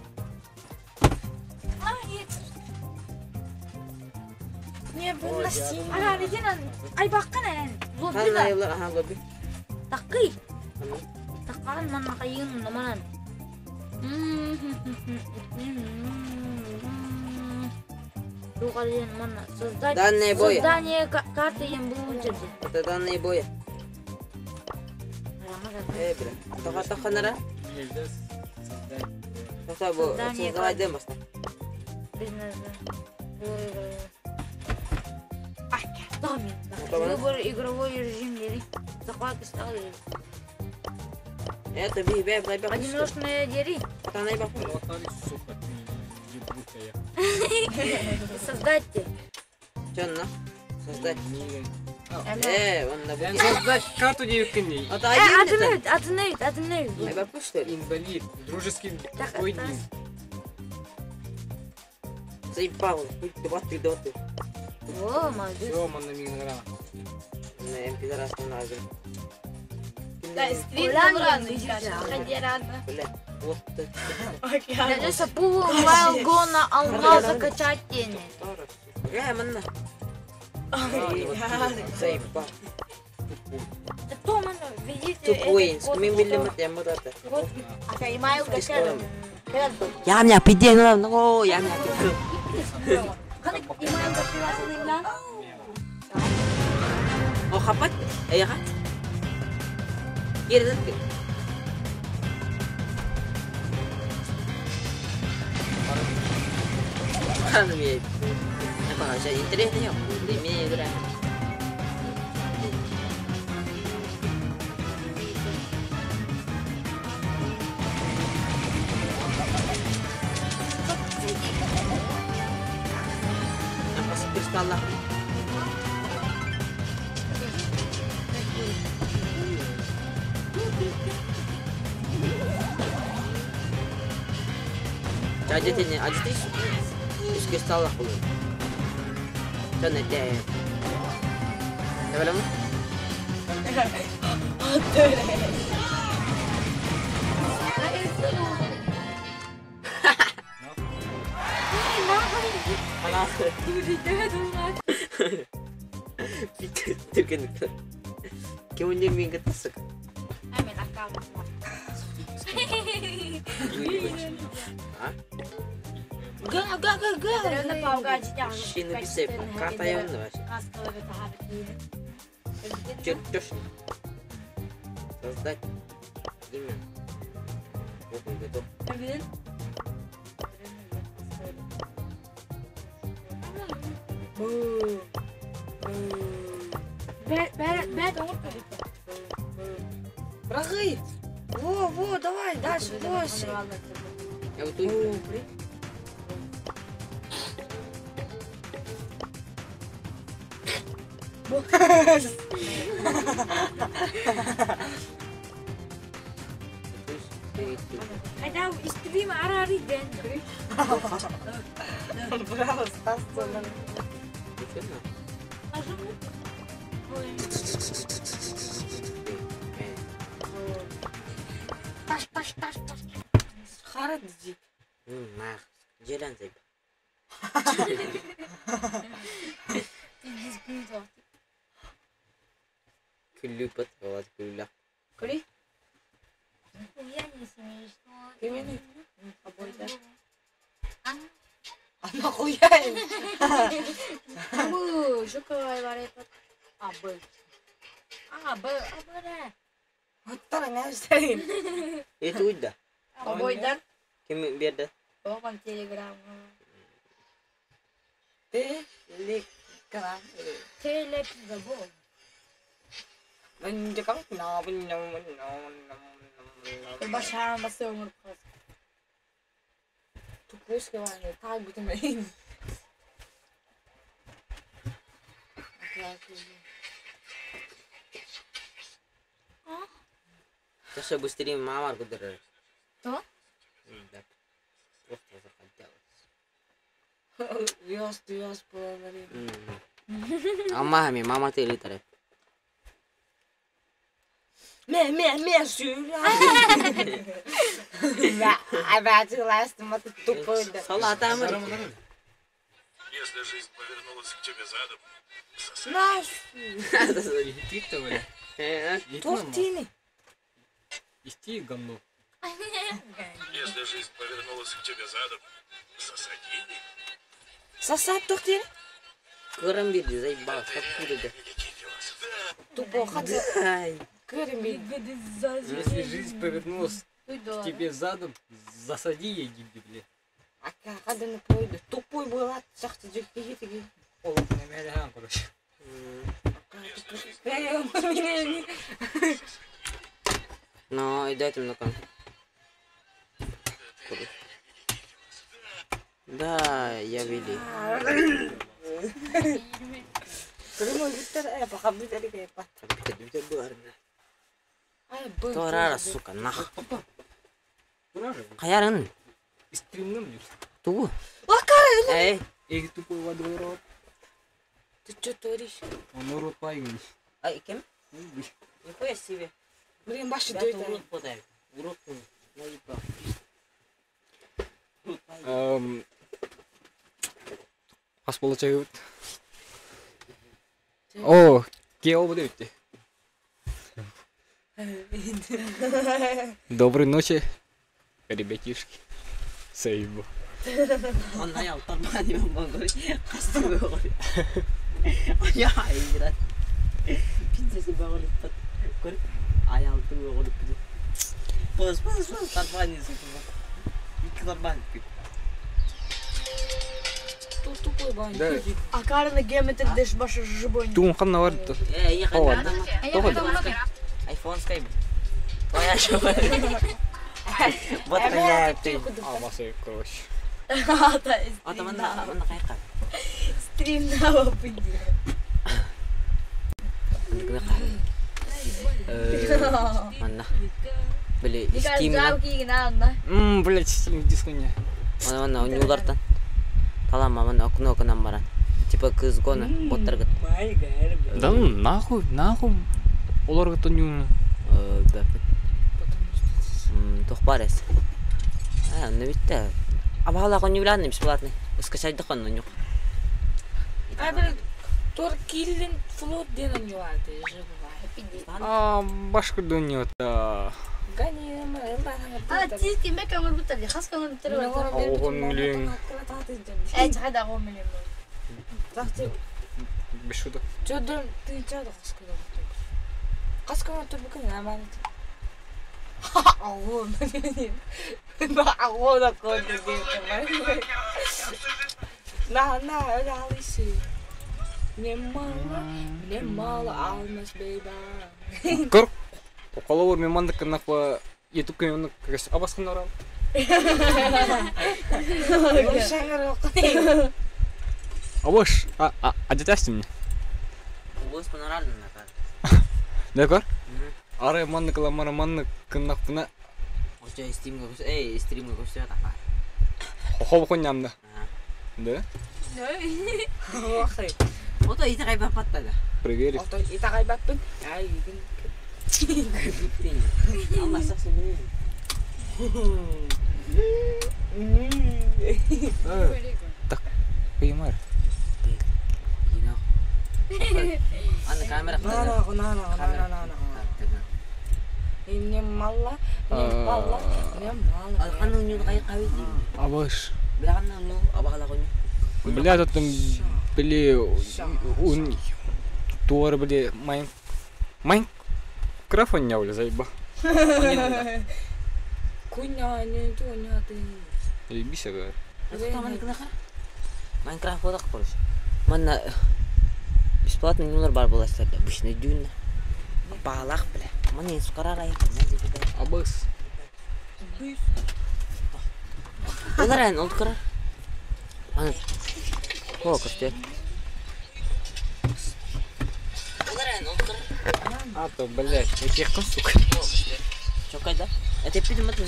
Не выносимо. Ара регина ай баккана эн. Ханна Лобби айыллар, аха лобби. Такый. Ханна. Таккан манна кайын наманан. Создать Данные боя. Создание карты ем бұл жерде. Это данные боя. Э, бля. Тоха тоха нара. Нельзя создать. Тоха бу. Создание Создавай демос. Бизнес. Выбор игровой режим дери. Захват стал. Это би би би би. Одиночная дери. Танай бак. Вот сука, ты ебучая. Создать. Чонна. Создать. Не. Он на Ben создать карту не Это один. Остановить, остановить, остановить. Ай бак что ли? Инвалид. Дружеский бой. Заебал. Два ты, два ты. О, молодец. Все, манна мигнара. Не, пидорас не надо. Да, стрим рано. Ходи рано. Бля, вот ты. Дядя Пулу Вайлгона Алмаза закачать тени. Я манна. Заебал. Тупой, ми миллиметр я мурата. Я меня пиде, ну, ну, я меня пиде. О, хапат, эй, ха. Кирден. Ханым я. Apa, saya интересно, я. Ini игра. Apa sih kristal lah? Ажитini, ажитиш. Үс kristal lah bulu. Чон эте. Табалам? Түркен. Кемүнден мен кытысык. А? Га, га, га, га. Шины бисеп, катайын вообще. Чертеж. Создать имя. Вот он готов. Брахы. Во, во, давай, дальше, восемь. Я вот тут. Хотя стрим арари ден. Браво, Стас, Акара дижи. Нах. Желан зайба. Пиздец күн Күллүппэт болады күллэх. Көрүй. Нихуя не смешно. Кимини? Обойдар. А? Ана хуяй. Бу, жуковай барайпат. А, Б. А, Б, А, Б, да. Оттар нәстәйин. Эти уйда. Обойдар. Ким берді? Оған телеграмма. Те лек кара. Теле пиздобол. Мендекам на на на на. Башаран басы өңіріп қалсын. Тупой ваня, так бутымын. Таша быстрее мама кудырыр. Что? Да. Просто захотелось. Dios, Dios, puedo Амма ми мама ты литре. Ме, ме, ме, сюда. Тупой. Салата мы. Если жизнь повернулась к тебе задом, сосать Наш. Ты-то, бля. Тортини. Исти говно. Если жизнь повернулась к тебе задом, засади. Сосать тортини. Кырым берді, заебал, откуда да? Великий философ. Тупой хатса. Ай. Көрім бей. Если жизнь повернулась к тебе задом, засади ей гиби, бля. Ака қадыны пойды. Тупой болады. Жақсы жекке кетіге. Ол немере короче. Но и дайте мне кон. Да, я вели. Торара, сука, нах. Хаярын. Стримным лишь. Ту. Эй. Эй, тупой водой рот. Ты что творишь? Он урод пайган. Ай, кем? Нихуя себе. Блин, баши Да, дойта. урод подай. Урод. Наебал. Хас получают. О, кео будет. Доброй ночи, ребятишки. Сейбу. Он аял тармани мен говорит. Касту говорит. Я играть. Пиздец говорит. Говорит. Аял ту говорит. Пос, пос, пос, тармани сука. Ики тармани. Тупой бан. Да. Акарны геометр дэш башы жыбойн. Туун ханна бар. Эй, я О, хотел. Айфон скайп. Твоя что? Вот я ты. А, басы, короче. А там она, она кайка. Стрим на опыте. Манна. Били, Steam Жау кийген анна. Мм, блядь, Steam диск не. Манна, манна, униулартан. Талама, манна, окно окнам баран. Типа кызгона, боттаргыт. Да ну нахуй, нахуй. Оларга то не. Тохпарес. А, ну ведь та. А бала коню билан бесплатный. Скачать да конну нюк. А, блин, Тор киллин флот ден юарды же бывает. А, башка дөнья та. Гани А, тиз кимбе көңүл бутар, хас көңүл бутар. Оҕон миллион. Э, чахада 10 миллион. Без шуток. Чөдөн тыйчады каскада. Каскада турбукун аманат. Агон. Агон акон На, на, алиси. Мне мало, мне мало алмаз, бейба. Көр. Коловор мен мандык нахва ютуб мен кыргыз абаскын орал. Абаш, а а а детасти мне. Ubus панорально на кар. Да көр? Ары мандык ламара мандык нахпына Оча стримга кус, эй, стримга кус та. хоб конямда. Да? Ото ите кай бапатта да. Проверить. Ото итагай баппын. Ай, Алла саксын. Так, поймар. Аны камера На на на на на на на. Не мало, не мало, не мало. Абаш. Бля, тут там, бли, он туар, бли, майн... Майнкрафт он не заеба. Куня, не ту, не ты. Ебись, говорю. Майнкрафт бодақ короче. Манна бесплатный нолар бар боластар обычный дюн. Балах, бля. Мана сукарар ай. Абас. Олар айн ол карар. Мана. О, костер. Олар айн ол карар. А то, блядь, я тех сука. Чокайда. Это пидем это.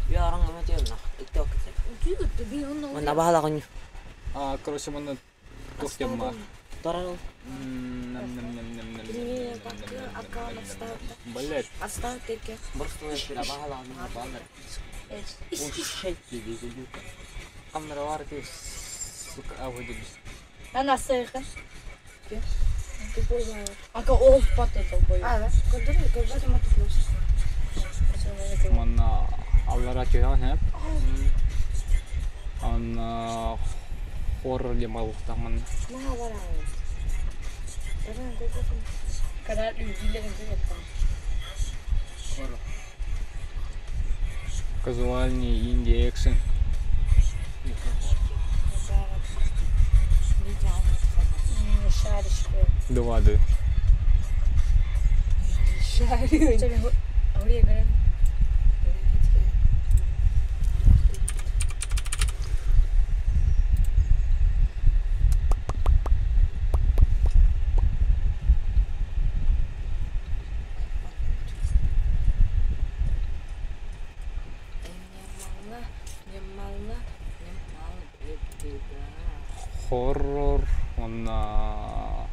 Я аранга мати на. Икте окте. Манна баhala коню. А, короче, мы на кухне ма. Тарал. Блядь. Оставь таки. Просто я баhala баhala. Камера варки, сука, а выйдет. Она сыха. Ака ол патта толбой. А, да? Көндүр, көндүр матыклос. Манна аллара түйен хеп. Анна хоррор демалықтамын. Ма бара. Когда люди Казуальный инди экшен. Шаришь. Два ды. Хоррор, онна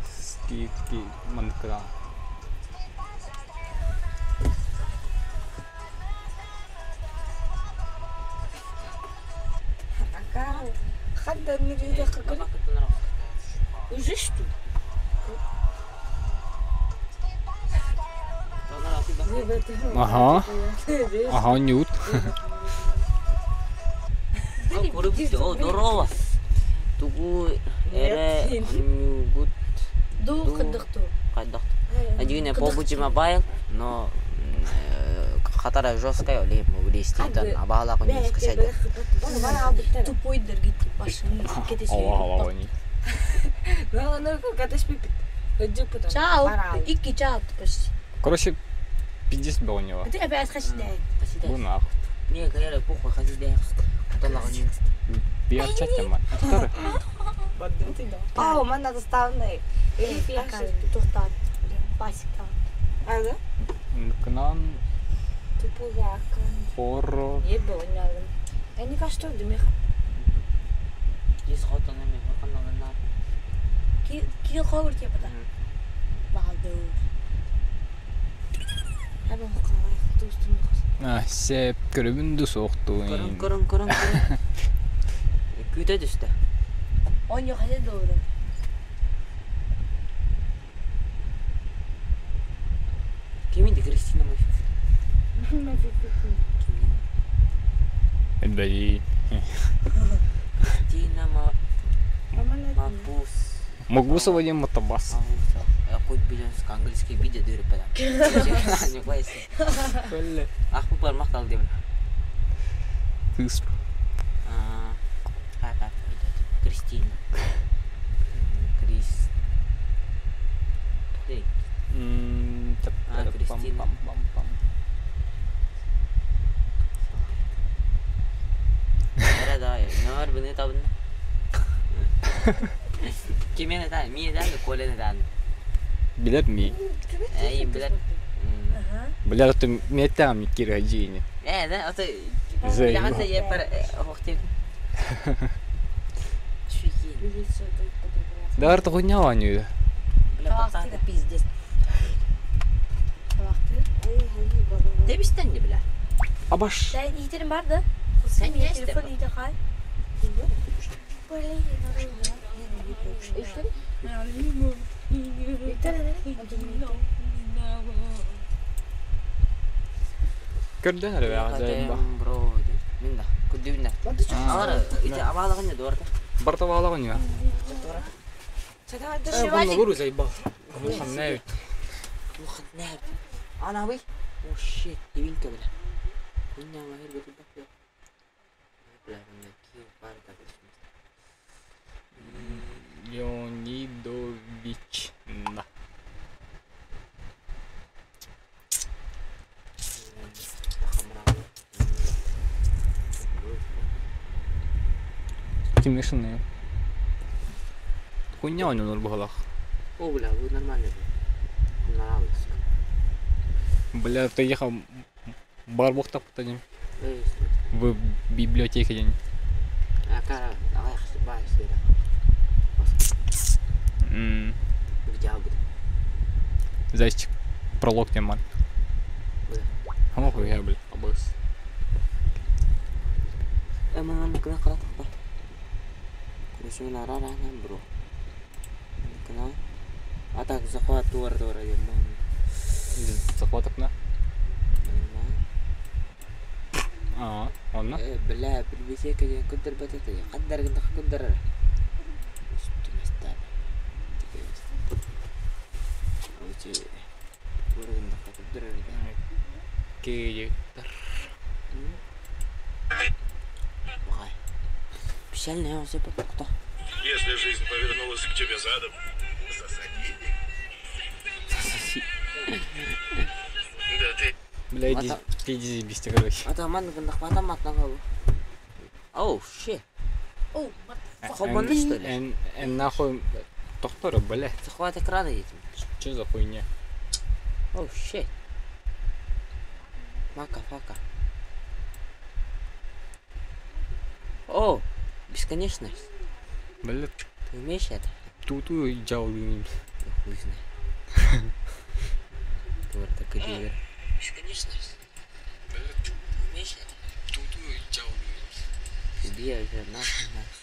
скидки манкра. Ака, хадда нирде кыкыр. Уже что? Ага. Ага, нют. Здорово. Тугу эре нюгут Ду кыдыкту. кайдакт. Один PUBG Mobile, но хатара жесткая, или стилтан, абала коню скачать. Тупой дергити башын. Ала ала не. Ну, ну, как это Чао. Икки чао почти. Короче, пиздец был у него. Ты опять хочешь дать. Бу нахуй. Не, конечно, похуй, ходи да. Кутала коню. Биарчатема. Второй. Ау, мана доставный. Или фиаши. Тухтат. Пасика. А, да? Кнан Тупуя. хоррор. Ебо, не Я не кажу, демех. Здесь хот она мне хакана на. Кил хогур типа да. Балду. Хабан хукалай, тустун. А, сеп көрөбүн ду соқту. Көрөн көрөн көрөн көрөн. Күтө түстө. Он yok hadi doğru. Киминди Кристина Мафи. Бәй. Кристина Ма Мапус. Могусова не мотобас. Кой билен английский видео дөрүп бадам. Не койсу. Ах бу бармак дал деп. Кыз. А, как Кристина. Крис. Тей. А, Кристина. Эре да, нөр буны табын. Кимени та, мие да, колене да. Билет ми. Эй, билет. Бля, ты мне там не кира джини. Э, да, ото Зей. Биле епер охтеп. Чуки. Да, арты хуйня ваню. Бля, пацан, пиздец. Тебистен не бля. Абаш. Sen итерин бар да. Sen ne Телефон истеп? ите хай. Көрдөн эрэ бэҕэ заебал. Бро, мен да. Күдүннэ. Алар ити абалагын не дорда. Барта баалаҕын я. Душевали. Буну заебал. Ханна Ухнэ. Ана вы. О shit, ивинка бля. Хуйня махер бля. Бля, мен ки бар да. Леонидович. На. Кимешин. Хуйня у него нурбагалах. О, бля, вы нормально. Нравится. Бля, ты ехал бар бухта потом Эй, в библиотеке день. а кара, давай бай сера. Где будет? Зайчик пролог тем ман. Бля. Хамах я, бля, абыс. Emang kena kalah tak Kurusuna rara kan bro. Kena atak захват туар туар aja mau. Захваток на. А, он на. Бля, بالبيتيك قدر بتاتي قدر قدر قدر. Кей. Если жизнь повернулась к тебе задом, сососи. Да ты Бля, иди, иди заебись, короче. Oh shit. О, Хобаны, что ли? Эн нахуй доктора, бля. Захват экрана этим. Что за хуйня? Oh shit. Мака, фака. О, бесконечность. Бля, Ты умеешь это? туту джаулин. Я хуй знает. Ты вот так и делаешь. Бесконечность. Ты умеешь это? Туту джаулин. Иди, я уже нахуй, нахуй.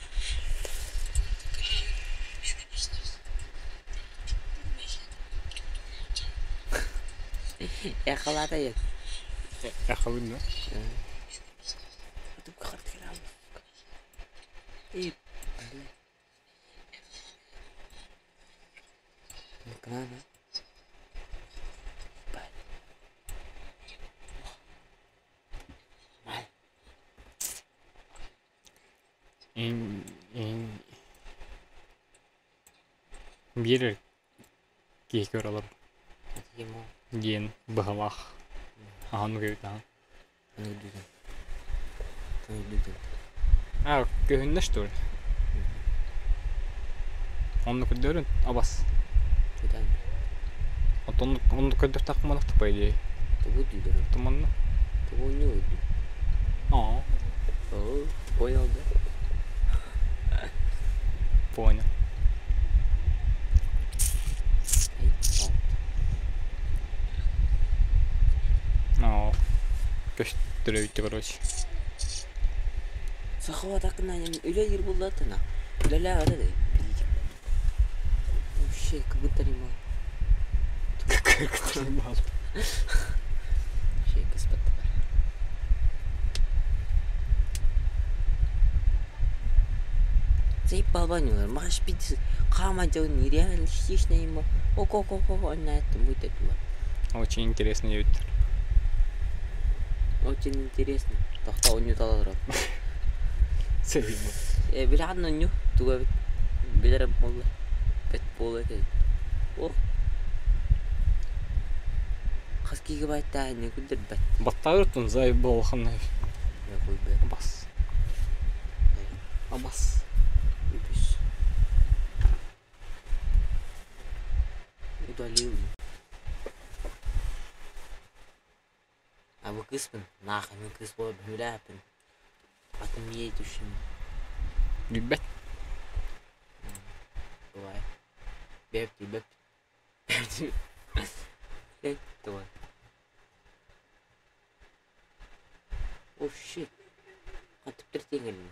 Я халата я. Эхалын, да? И, бля. Биэр киһи көрөлөр диэн быһалаах ахан үгэбит ахан. А, көһүннэ что ли? Онну көрдөрүн абас. Онну онну көрдөртөх манахта по идее. Туманна. А. Понял, да? Понял. О, көстөрөйттү короче. Захват акына үле ер буллатына. Үлелә ада да. Вообще, как будто не мал. Как не мал. Вообще, кыспат. Заебал Маш пицца. Кама дел нереалистично ему. Ого-го-го, на этом будет это. Очень интересно ведь. Очень интересно. Тохта он не талар. Заебал. Билядно ню туга билер болла. Бет болла экен. О. Хас гигабайт та не күлдер бет. Баттарытын заебал ханна. Я хуй бе. Абас. Абас. Үпүс. Удалил. А вы кыспын? Нахуй, мен кыс болып біләпін. Атын не етушім. Любят. Бывает. Бепти, бепти. Бепти. Давай. Oh shit. Хатып тиҥэлин.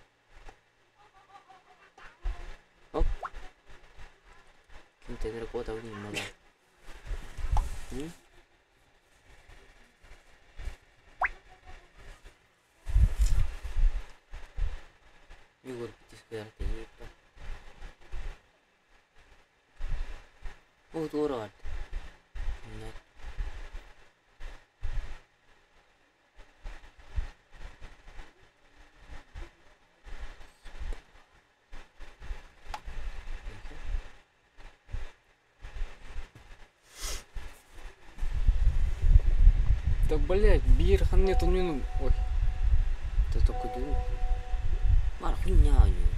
Оп. Кимтэн эрэ куотабын мала. О, туора Нет. Да блять, бир нет, он мне... Ой. Ты только дурак. Мар, хуйня у него.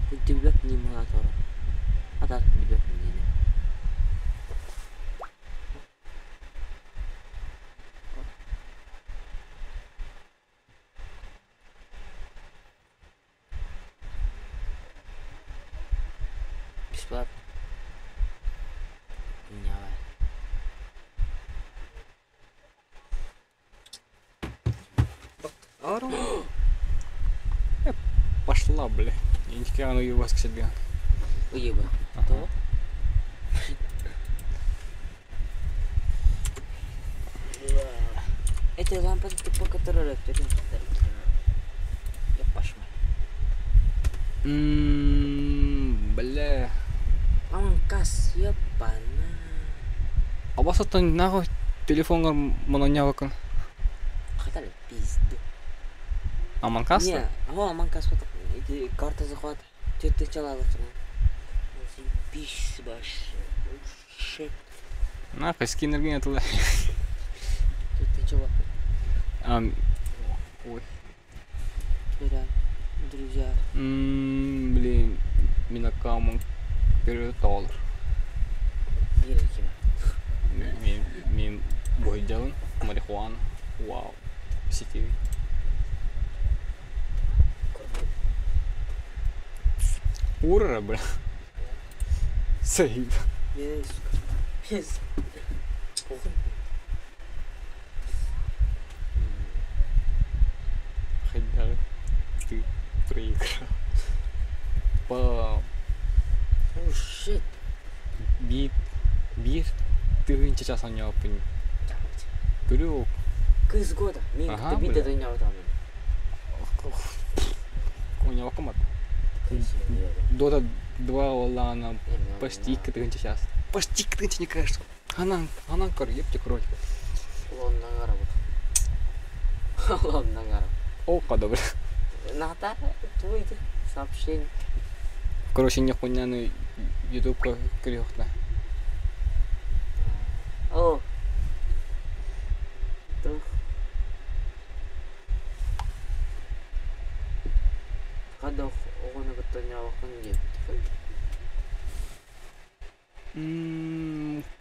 Хоть не мотора. А так билбэт не. Бесплатно. Хуйня. Пошла, бля. Я не хотела ебать к себе. Уеба. Ага. То? Это лампа тупо, которая Я пошла. Бля. Аманкас, ебана. А вас это нахуй телефон манонявакын. Хатали пизду. Аманкас? Не, ага, Аманкас вот эти карта захвата. Ты чала Заебись вообще. Shit. Нахуй скинер туда. Ты чего? Ой. Бля, друзья. Блин, минакамын перетолар. Мин Мин бойдялын, марихуана. Вау. Сетевый. Ура, бля. Сейв. Хотя ты проиграл. По Oh shit. бит бир тыгынча часан япын. Көрү Кыз года. Мин Ага, бит бля. это не там. Коня комат. Дота 2 олана почти тыгынча час. Почти тыгынча не кажется. Анан анан көр епте кроль. Лоннан гарабы. Лоннан гарабы. О, када бля. Ната, твой сообщение. Короче, не хуйня ютубка көрүөхтэ. О. Тух. Кадох оҕону кытта ньаабаккын диэбит.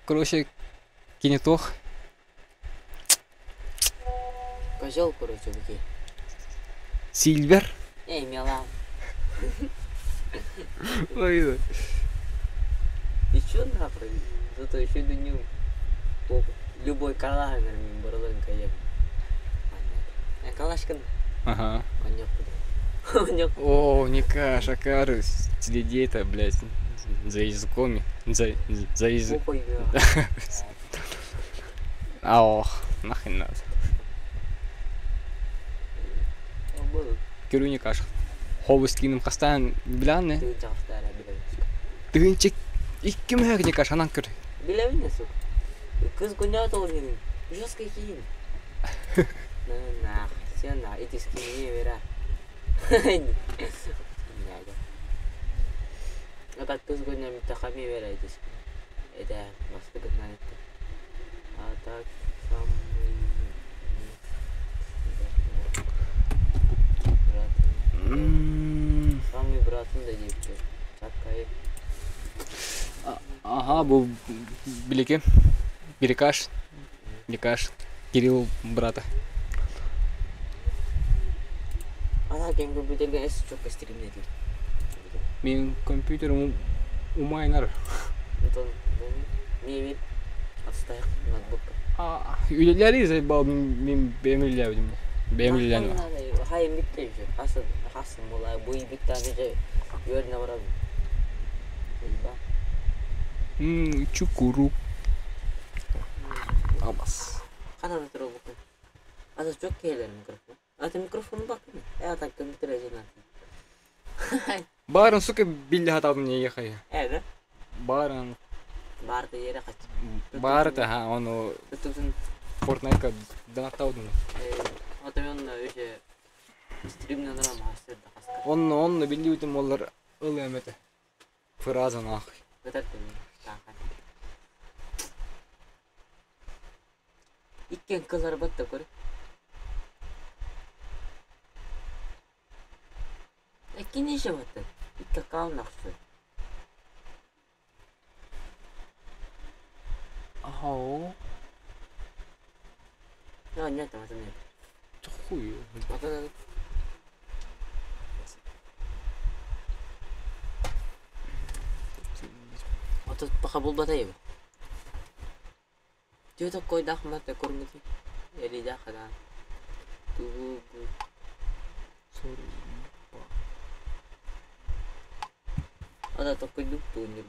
Короче, кинетох. Козел, короче, беки. Сильвер. Эй, мила. Ой, Ты чё нахуй? Зато еще да не любой калаш мин барылын кайым. Калашкын. Ага. Онёк. О, Ника, Шакары, следи это, блядь, за языком, за язык. Ох, нахрен надо. Көрү Никаш. Хобус киним хастан билан Тыгынчик икки мөһөк Никаш анан көр. Билебин сука. Кыз күнә толгин. Жестко кийин. На на, все на, эти скини вера. А так кыз күнә митахами вера эти скини. Это басты гына это. А так самый Самый братым да deyip Чаккай. Ага, бу билики. Бирикаш. Никаш. Кирилл брата. Ана кем компьютерге эс çok стримнеди. Мен компьютер умайнар. Антон, мебель отстаяк ноутбук. Үлэлэри заебал мин бэйэм үлэлээбитим. Бэйэм үлэлээн Хайым bitti уже. Хасыл хасыл була бу bitti аны үөрнэ барабын. Заеба. Чукуру. Абас. Хана туру букун. Ата çok keyler микрофон. Ата микрофон бакын. Э ата компьютер жена. Барын, сука, билли хатабын не ехай. Э да? Барын. Барда yere kaç. Бары ха, оны Tutun. Fortnite'ка донаттаудым. Ата мен өше стримнен рам хастыр да хаска. Онно онно билли үтүм олар ылы эмете. Фраза нахуй. Көтөр тахан. Иккен кызар батта көр. Экини ше батта. Икки кал нахшы. Ау. Я нет, это нет. Хуй. Ата Ата баха булбатай. Түйө кой дахмат көрмөтү. Эли дахадан. Тугу Ата токой дук туунир.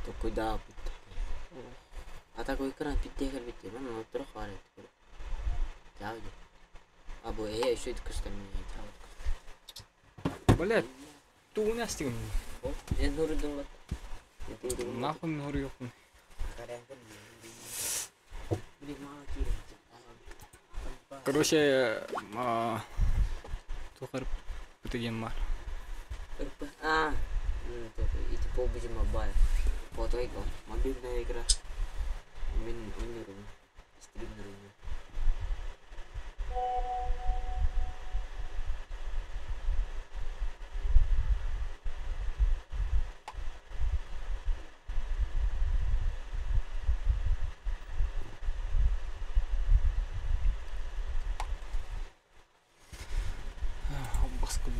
Токой да бут. Ата кой кран питте кер битте. Мен отура харет. Чао. Абу э еще көстөн чао. Блядь, туунастигым. Мен нурдум бат. Нахуй мен хору жокмун. Короче, тухар бутеген бар. А, ити PUBG Mobile. Фото ego, мобильная игра. Мен ойнорум, стримнерум. Баска.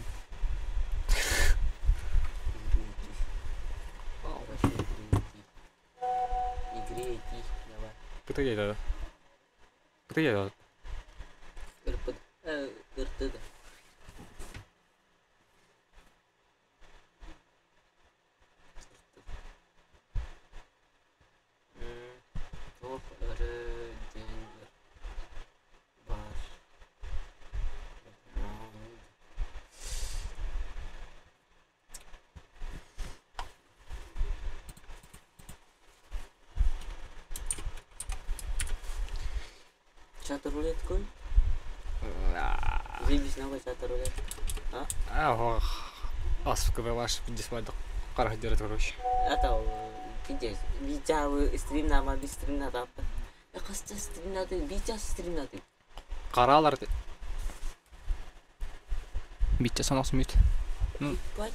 Игре идти, давай. Бутеген да. Бутеген да. РП, РТД. Туох РДН бар. Чат рулетку? Заебись нахуй чат рулетку. А, асфка ваш дисплей карах дерет, короче. Это пиздец. Бича стрим на ма стрим на тап. Каста стрим на ты, бича стрим на ты. Каралар. Битче санас мүт. Бать.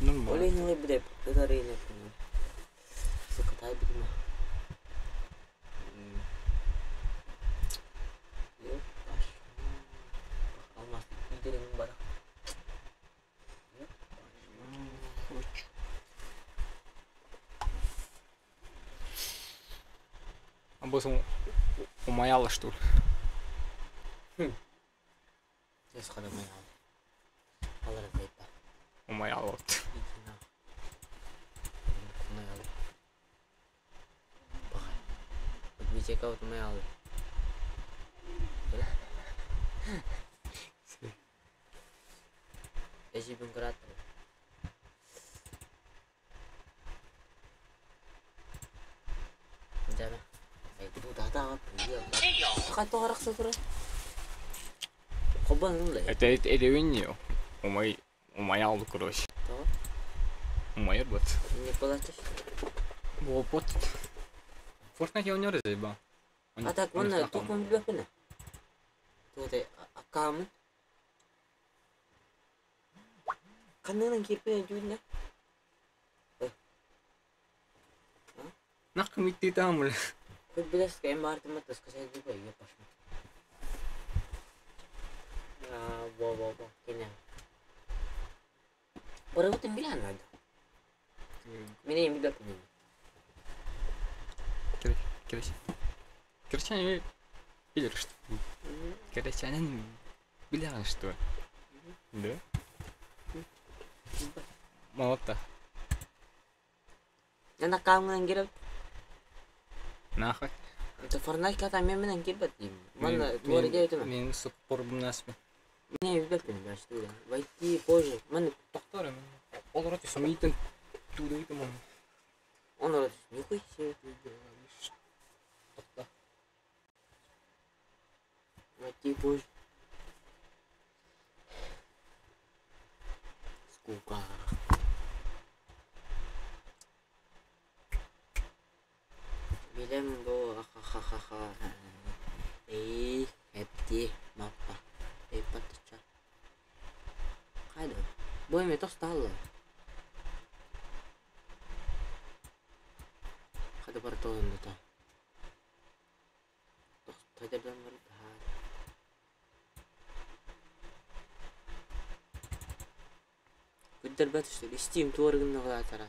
Нормально. Олень не буде, который не понял. Сука, дай будем. Алмаз, иди бара. Хочу. А босом умаяла, что ли? Сейчас хада моя. Алар дейпа. Умаяла вот. Иди на. Умаяла. Бага. Биче каут умаяла. Эжи бун карат. Жана. Ай, ту да да. Хато харакса тура. Кобан нуле. Это виньо. Умай умаял, короче. То? Умаяр вот. Не платишь? Вот. Fortnite я не заебал. А так манна тук ман билбэппин. Туоте аккаамын. Ханнынан киирпин дьүүннэ. Нахуй митти там, бля. Хоть билэс кэм баартымат таска сайдыба ийэ пашма. А, во во во, кине. Барабытын билэн надо. Мине билбэппин. Короче. Короче, билэр что. Короче, билэҕин что? Да? Молодта. Эн аккаунҥынан киирэбит. Нахуй. Это Fortnite ката мен киирбэт диим. Манна туора диэбитим. Мен суппорбунасмы. Мне билбэппин баштыга. Войти позже. Манна Тохтор мен. Олорот сумитен тудуйтум он. он орот. Нихуй себе. Тохта. Войти позже. Скука. Билем бу ха-ха-ха-ха. Эй, эпти, маппа. Эй, паттача. Хайда. Бу эми тостаалла. Хайда бар тоғында. Тайдардан бар. Күддер бат что ли? Steam туаргын нагылатара.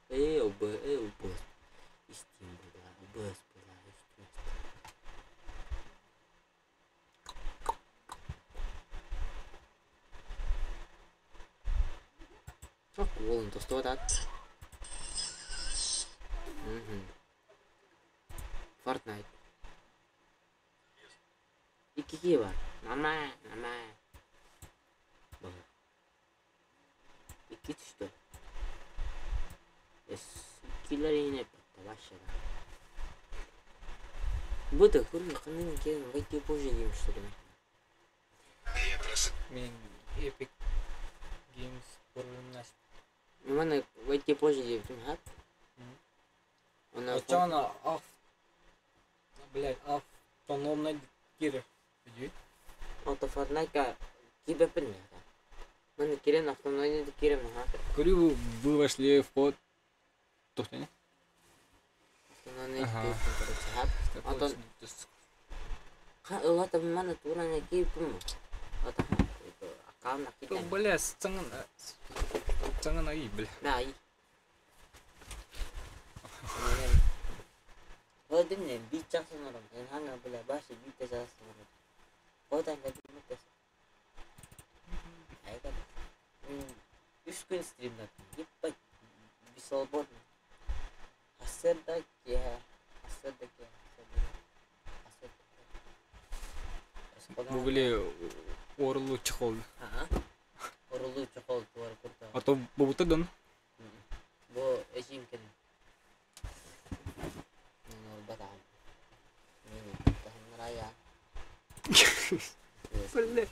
Эй, оба, эй, оба. Steam была, обс была, Steam. Уолун тостуотат. Fortnite. Икки бар. Нормально, нормально. Икки түстө. Иккилер yine başladı. Bu da kurma kanın ki войти позже дейм что ли. Мен Epic Games проблемнас. Мана войти позже дейм ха? Она Очана ав блядь, автономный кирер. Види? Ото Fortnite киберпин. Мана кирен автономный кирен ха. Говорю, вы вошли в ход. Тохта, не? Автономный Ага. кирен короче ха. Ото ха ылата мана турана кирпин. Ото аккаунт То, бля, сцена... Сцена на и, бля. Да, и. Одинне бит часынарым. Эн ханга бля башы бит часынарым. Одан да бит Айга. Үч күн стримдаттым. Ебать, свободно. Асырда ке, асырда ке, асырда ке. Бу били орулу чехол. Ага. Орулу чехол туар курта. А то бубута дон. Бу эжим кен. Ну, батам. Мини, тахын рая. Бля.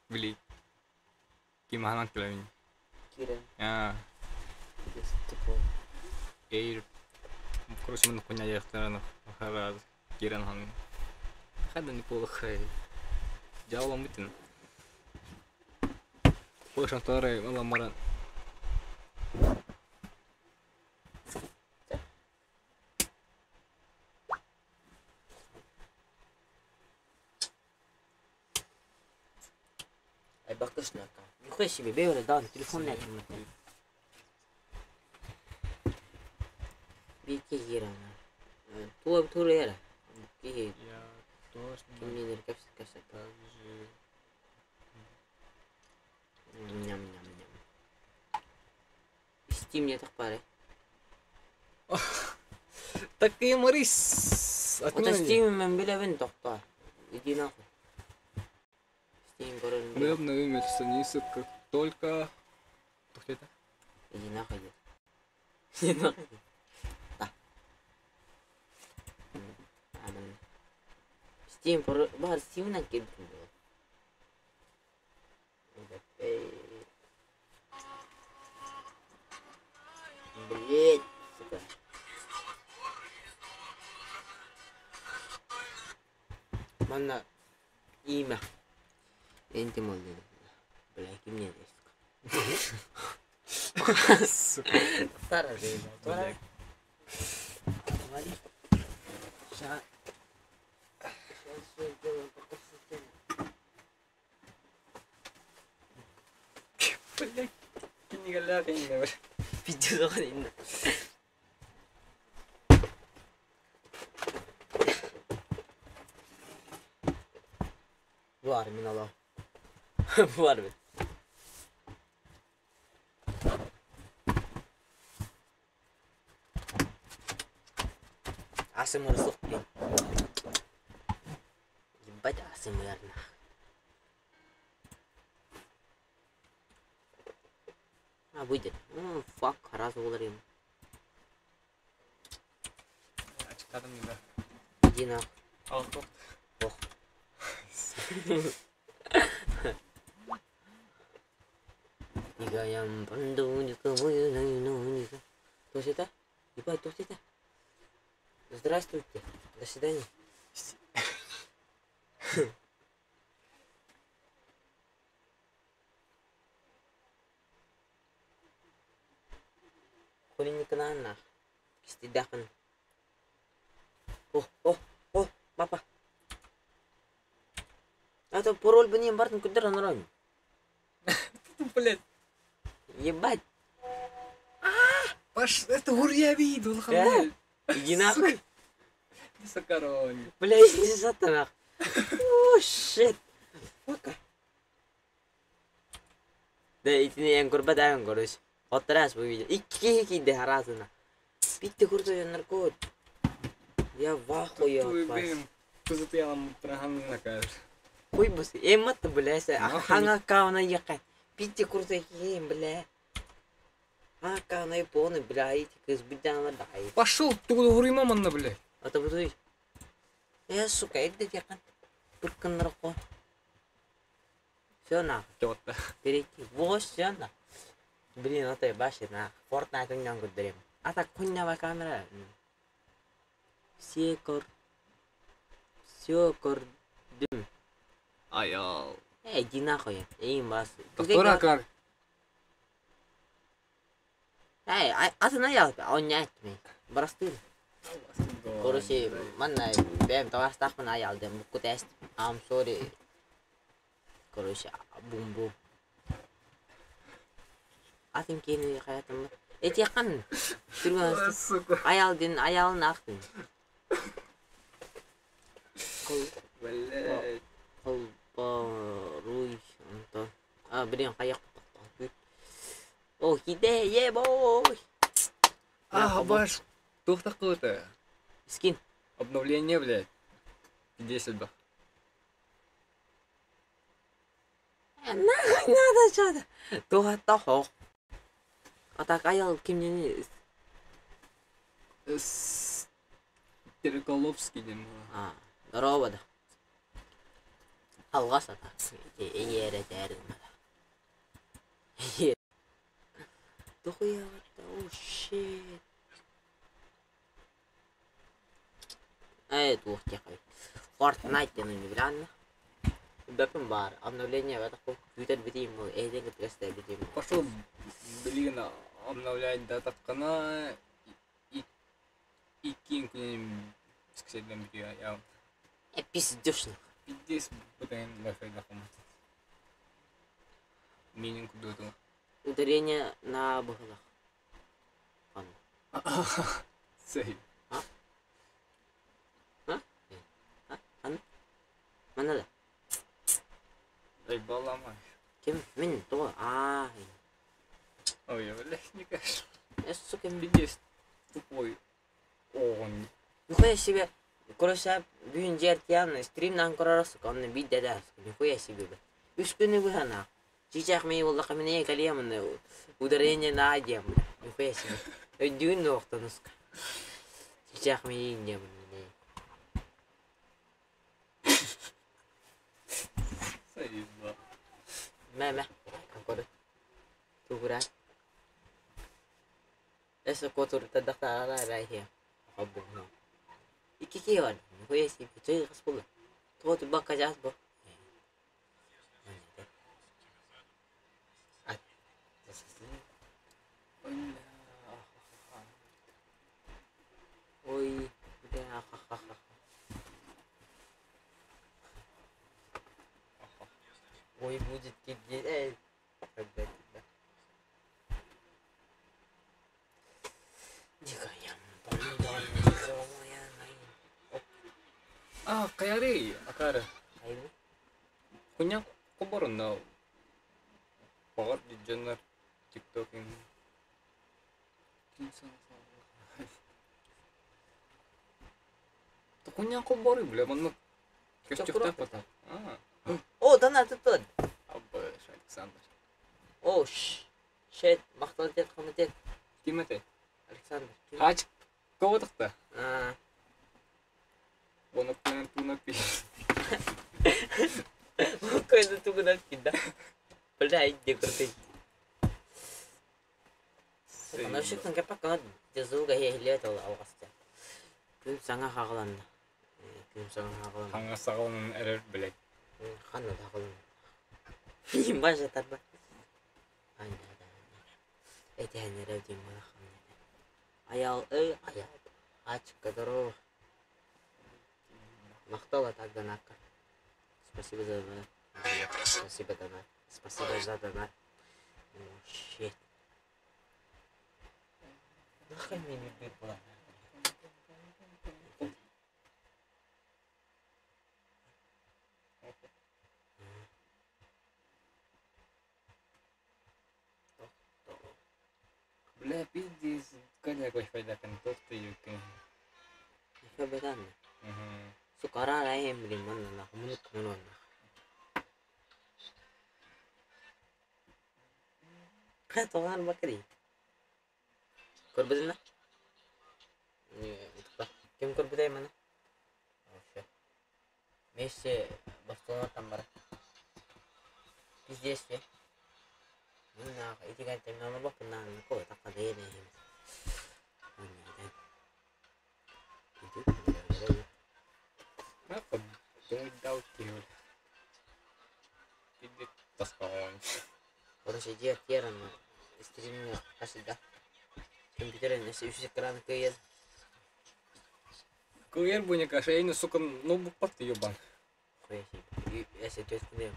Били. Киманан килемин. Кирен. А, Типа. эйр. Короче, мы хуйня яхтарана. Хара кирен хан. Хада неплохо. Дьявола мытин. Полшан второй, мала маран. Ай бакышнака. Нихуя себе, бейвер дан, телефон не Бики гирана. Туа тура яра. Бики Я тоже кимнедер капс капс. так же. Ням ням ням. Steam не так пары. Так и Марис. Ото Steam мен билебин тохто. Иди нахуй. Steam көрөрүм. Мы обновим эту страницу, как только... Кто это? Иди нахуй. дед. Иди нахуй. Да. Аман. Steam бар Steam'нан кирдим. Блять, сука. Манна имя. Энтим ол dedi. Бля, ким не сука. Сука. Сара дейді. Бля. Ща. Сейчас все сделаем по системе. Блядь. Николай иннэ. Пиздец оҕо иннэ. Бу армин олоо. Бу армин. Асымыр суох диэн. Ебать асымыр нах. А, выйдет. Ну, фак, раз ударим. Ачыктадым да. Иди нах. Ал тоқ. Ох. То есть это? Ебать, то есть это? Здравствуйте. До свидания. Кулинникынан нах. Кистидахын. О, о, о, папа. Это пароль бы не бартын кудер норм. Блять. Ебать. Паш, это гурья видел, хамель. Иди нахуй. Сакарони. Бля, иди за нах. О, shit. Пока. Да, итини эн көрбөт эн көрөс. Отрас бу видео. Икки киди харазына. Битти курду наркот. Я в ахуе от вас. Кызытыялам траханна каш. Хуй бус. Эммат бля, Нахуй. ханга кауна яка. Битти курду кием, бля. А кауна и полный, бля, эти кыз бидана дай. Пошел, ты куда гурья манна, блядь. Ата бутуй. Э, сука, эдде якан. Бүркін нарко. Все нахуй. Тётта. Перейти. Вот все на. Блин, это башит на. Fortnite унян гудерем. А так хуйня камера. Все кор. Все кордым. Аял. Эй, иди нахуй. Эй, бас. Доктора кар. Эй, а ты наял, он не этми. Барастыр. Короче, манна бэм тавастахпын аялдым. Букку тест. I'm sorry. Короче, бум-бум. Атын кени хаятым. Эти якын. Түргөн Сука. Аялдын аялын ақтын. Кол Блядь. колборуй онто. А, блин, каяк токтот. О, киде, ебой. А, баш. Тух такой-то. Скин. Обновление, блядь. 10 ба. Нахуй надо что-то. Туха тохох. А так аял кимнени. Стреколовский дем. А, здорово да. Алгас ата. Ере терин. Дохуя, о, shit. Эй, тух тихо. Fortnite диэн билан. Бэпэн бар. Обновление это компьютер битим, эйден кытгастай битим. Пошел, блин, обновлять датапкана и и кин күнем скседем бития я. Э, пиздешь. Пиздец, бутен Wi-Fi дахом. Минин кудоту. Ударение на бухалах. Сей. А? А? А? Манада. Эй, баламай. Ким? Мин то. А. Ой, блядь, не конечно. Э, сука, мин. Пиздец, тупой. Он. Нихуя себе. Короче, бүгүн жертиян стримнан көрөр сука, онны бит дәдә, нихуя себе. бе. Үч күнү быһана. Чичах мей болла камине калиям ударение на дем. Нихуя себе. Өйдүүн ноқтан сука. Чичах мей дем. Сей, ба. Мә мә. Көрө. Тугура. Эсо котур тадахта райхе. Хаббу. Ики ки бар. Нихуя себе. Чөй кыс болла. Тоот бакка жас бу. Ой, бля, ха-ха-ха. Ой, будет кидеть. Эй, когда тебя. Кайары, акары. Хайдах? Хуйня коборунна. Баҕар дьоннор TikTok Хуйня коборы, бля, манна көстүөхтээх бата. О, донат ыттын. Абыш, Александр. О, shit, махтал дед, комитет. Ким этэй? Александр. Ким? Хач, кого тахта? А, Оны куйан туна пи. Какой-то тугунан пида. Бля, иди крутый. Анаршыктан кеппак жазууга иһиллибэт ол алҕаста. Күн саҥа хаҕыланна. Күн саҥа хаҕыланна. Хаҥа саҕаланан эрэр, блядь. Ханна да хаҕыланна. Бажа тарба. Этиһэн эрэр диэн Аял ый аял. Ачка здорово. Махтал так донатка. Спасибо за донат. Спасибо донат. Спасибо за донат. О, shit. Нахуй мне не была. Бля, пиздец, коня какой ты юкин. Фабетан. Сука, рара блин, манна нахуй, мунук мунук. Тоҕо бакри. Көрбүтүн Ким көрбүтэй маны? Вообще. Месси Барселонаттан бар. Пиздец де. Мин ити кэнтэн олорбоппун нааны ко такка дэйэн эһим. Пиздец, таскаон. Короче, дьиэ тиэрэн стримҥэ хасыда. Компьютерин өссө үс экран кыайар. Куер буняка, шейну, сука, ноутбук пат ебан. Хуя себе. Эсэ төс күнэ.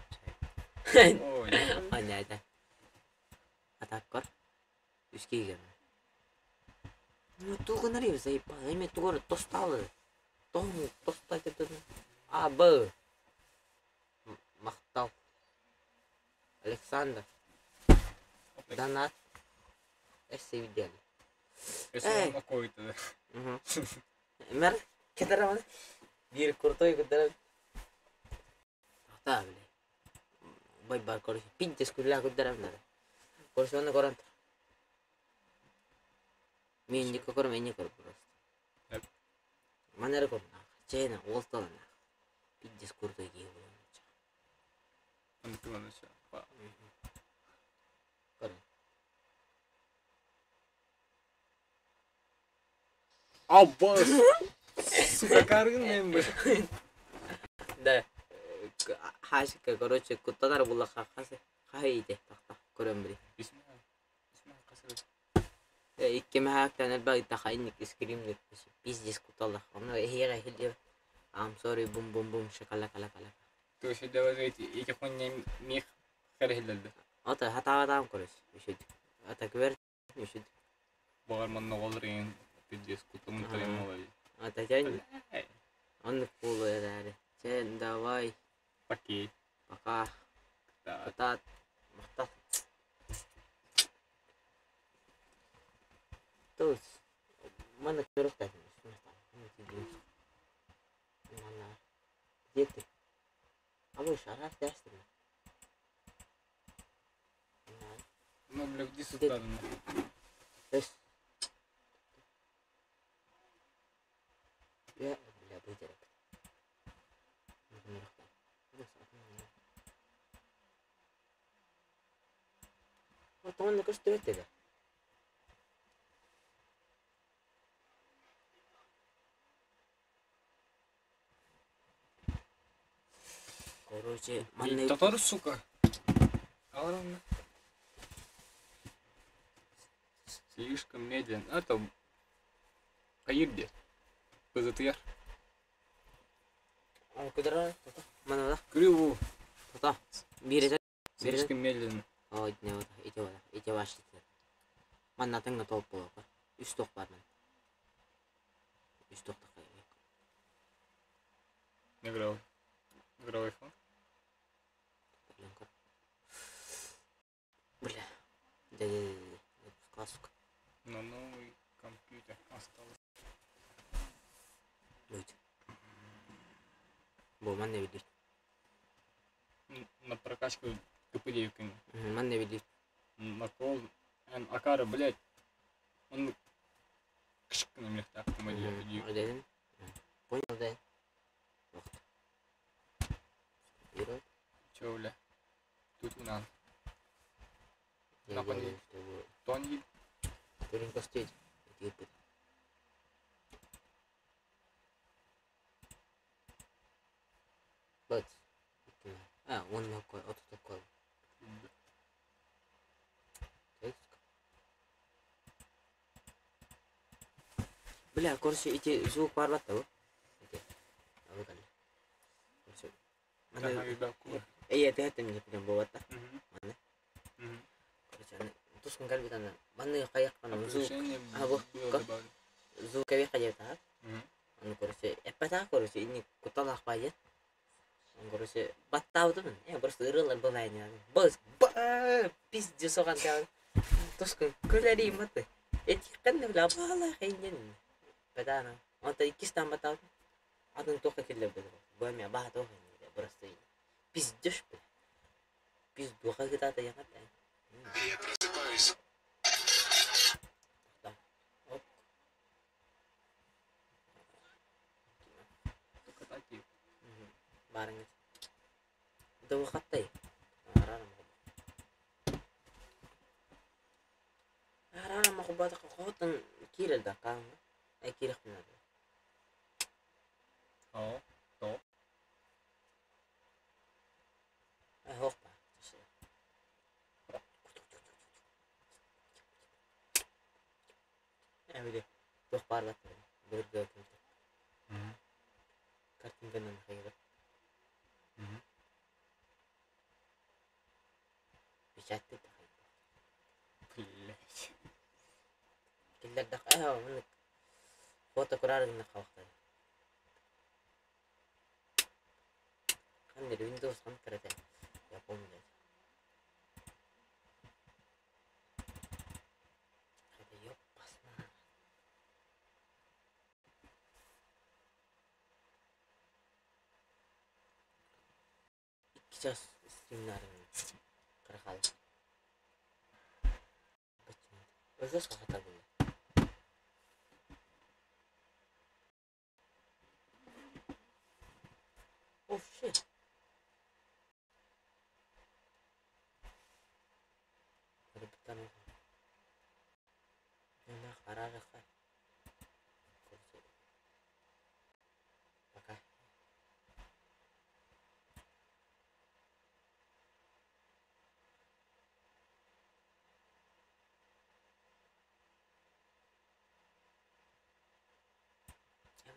Ой. Аняйда. Атаккар. Үс киигэн. Ну тугунар заебал. Эме тугар тосталы. Том тостай деп А, Б. Махтал. Александр. Донат. Эссе видели. Эссе какой-то. Мэр, кетер Бир крутой көтөрөм. Та, бля. Бай бар, короче, пиздец күллә көтөрөм надо. Короче, оны көрөм. Мен не көрөм, мен не көрөм просто. Манера көрөм. Чейна, олталана. Пиздец крутой киһи Көрөм. Аббас! Сука, карын мен бу. Да. Хашика, короче, куттанар була хасы. Хай тахта көрөм били. Икки мәһәктән элбәг тахайник скримник пиздец куталла. Оны эхера хилде. I'm sorry, бум бум бум шакала кала кала. То есть давайте эки хуйня мех харахилдалды. Ата хатаатаам короче. Үшүд. Ата квер үшүд. Багар манна голрын пиздец кутум трем Ата жан. Он кулу эдәре. Сен давай. Окей. Пока. Кутат. Махтал. Тус. Мана көрөктән. Мана. Где ты? А вы шарах дәстің. Ну, бля, где сюда? Эс. Я, бля, быдерек. Отон көстүбөт деди. Короче, манна Татар, сука. Алран. Слишком медленно. А там Каирде. ПЗТР. Кудара, мана Крылу. Тата. Бире. Слишком медленно. Ой, не вот, ити вот, ити ваш. Манна тыңга толуп болот. Үч ток бар мен. Үч ток такай. Играл. Игровой фон. Бля. Да, сука. На новый компьютер осталось. Будет. Бу манна билир. На прокачку КП-9. Манна билир. На кол. Акара, блядь. Он кшк на меня так Один. Понял, да? Вот. Чё, бля? Тут у нас. Тонги. Турин костить. Бац. А, он такой, вот такой. Бля, короче, эти звук барбат да, Эти. Короче. Эй, это это мне прям бывает, да? Короче, тускун калбитана. Манны каяк ана звук. А, бу. Звук кабе каяк Аны короче, эппата короче, ини куталах байет. Короче, баттаудым. Я просто ырылар былайны. Быз, пиздец оған кәбін. Тускун күләри маты. Эти канны бла бала хейнен. Бадана. Онта иккистан баттаудым. Атын тоқа келе бил. Бу эме баа тоқа просто пиздешь бля. Пиздуха гытата яңа Я просыпаюсь. Оп. Только такие. Барыңыз. Дыбы хаттай. Арарам. Арарам хубата хотон кирел да каң. Ай кирек мына. О, то. Ай хопа. Эбили. Тух бар бат. Бирге Картинканан хайгы. Печатты да Блять. Киллер да аа мына фото көрөр гына кабактады. Кандай Windows кантип кирет Я помню. Кайда ёппасына. Икки час стримнарым кырахал. Өзөс хата булды. Oh shit. Пока.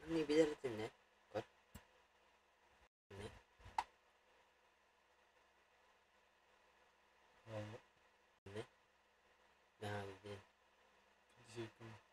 Манны билер этинне. Көр. Не. Не. Да, билем. 50 секунд.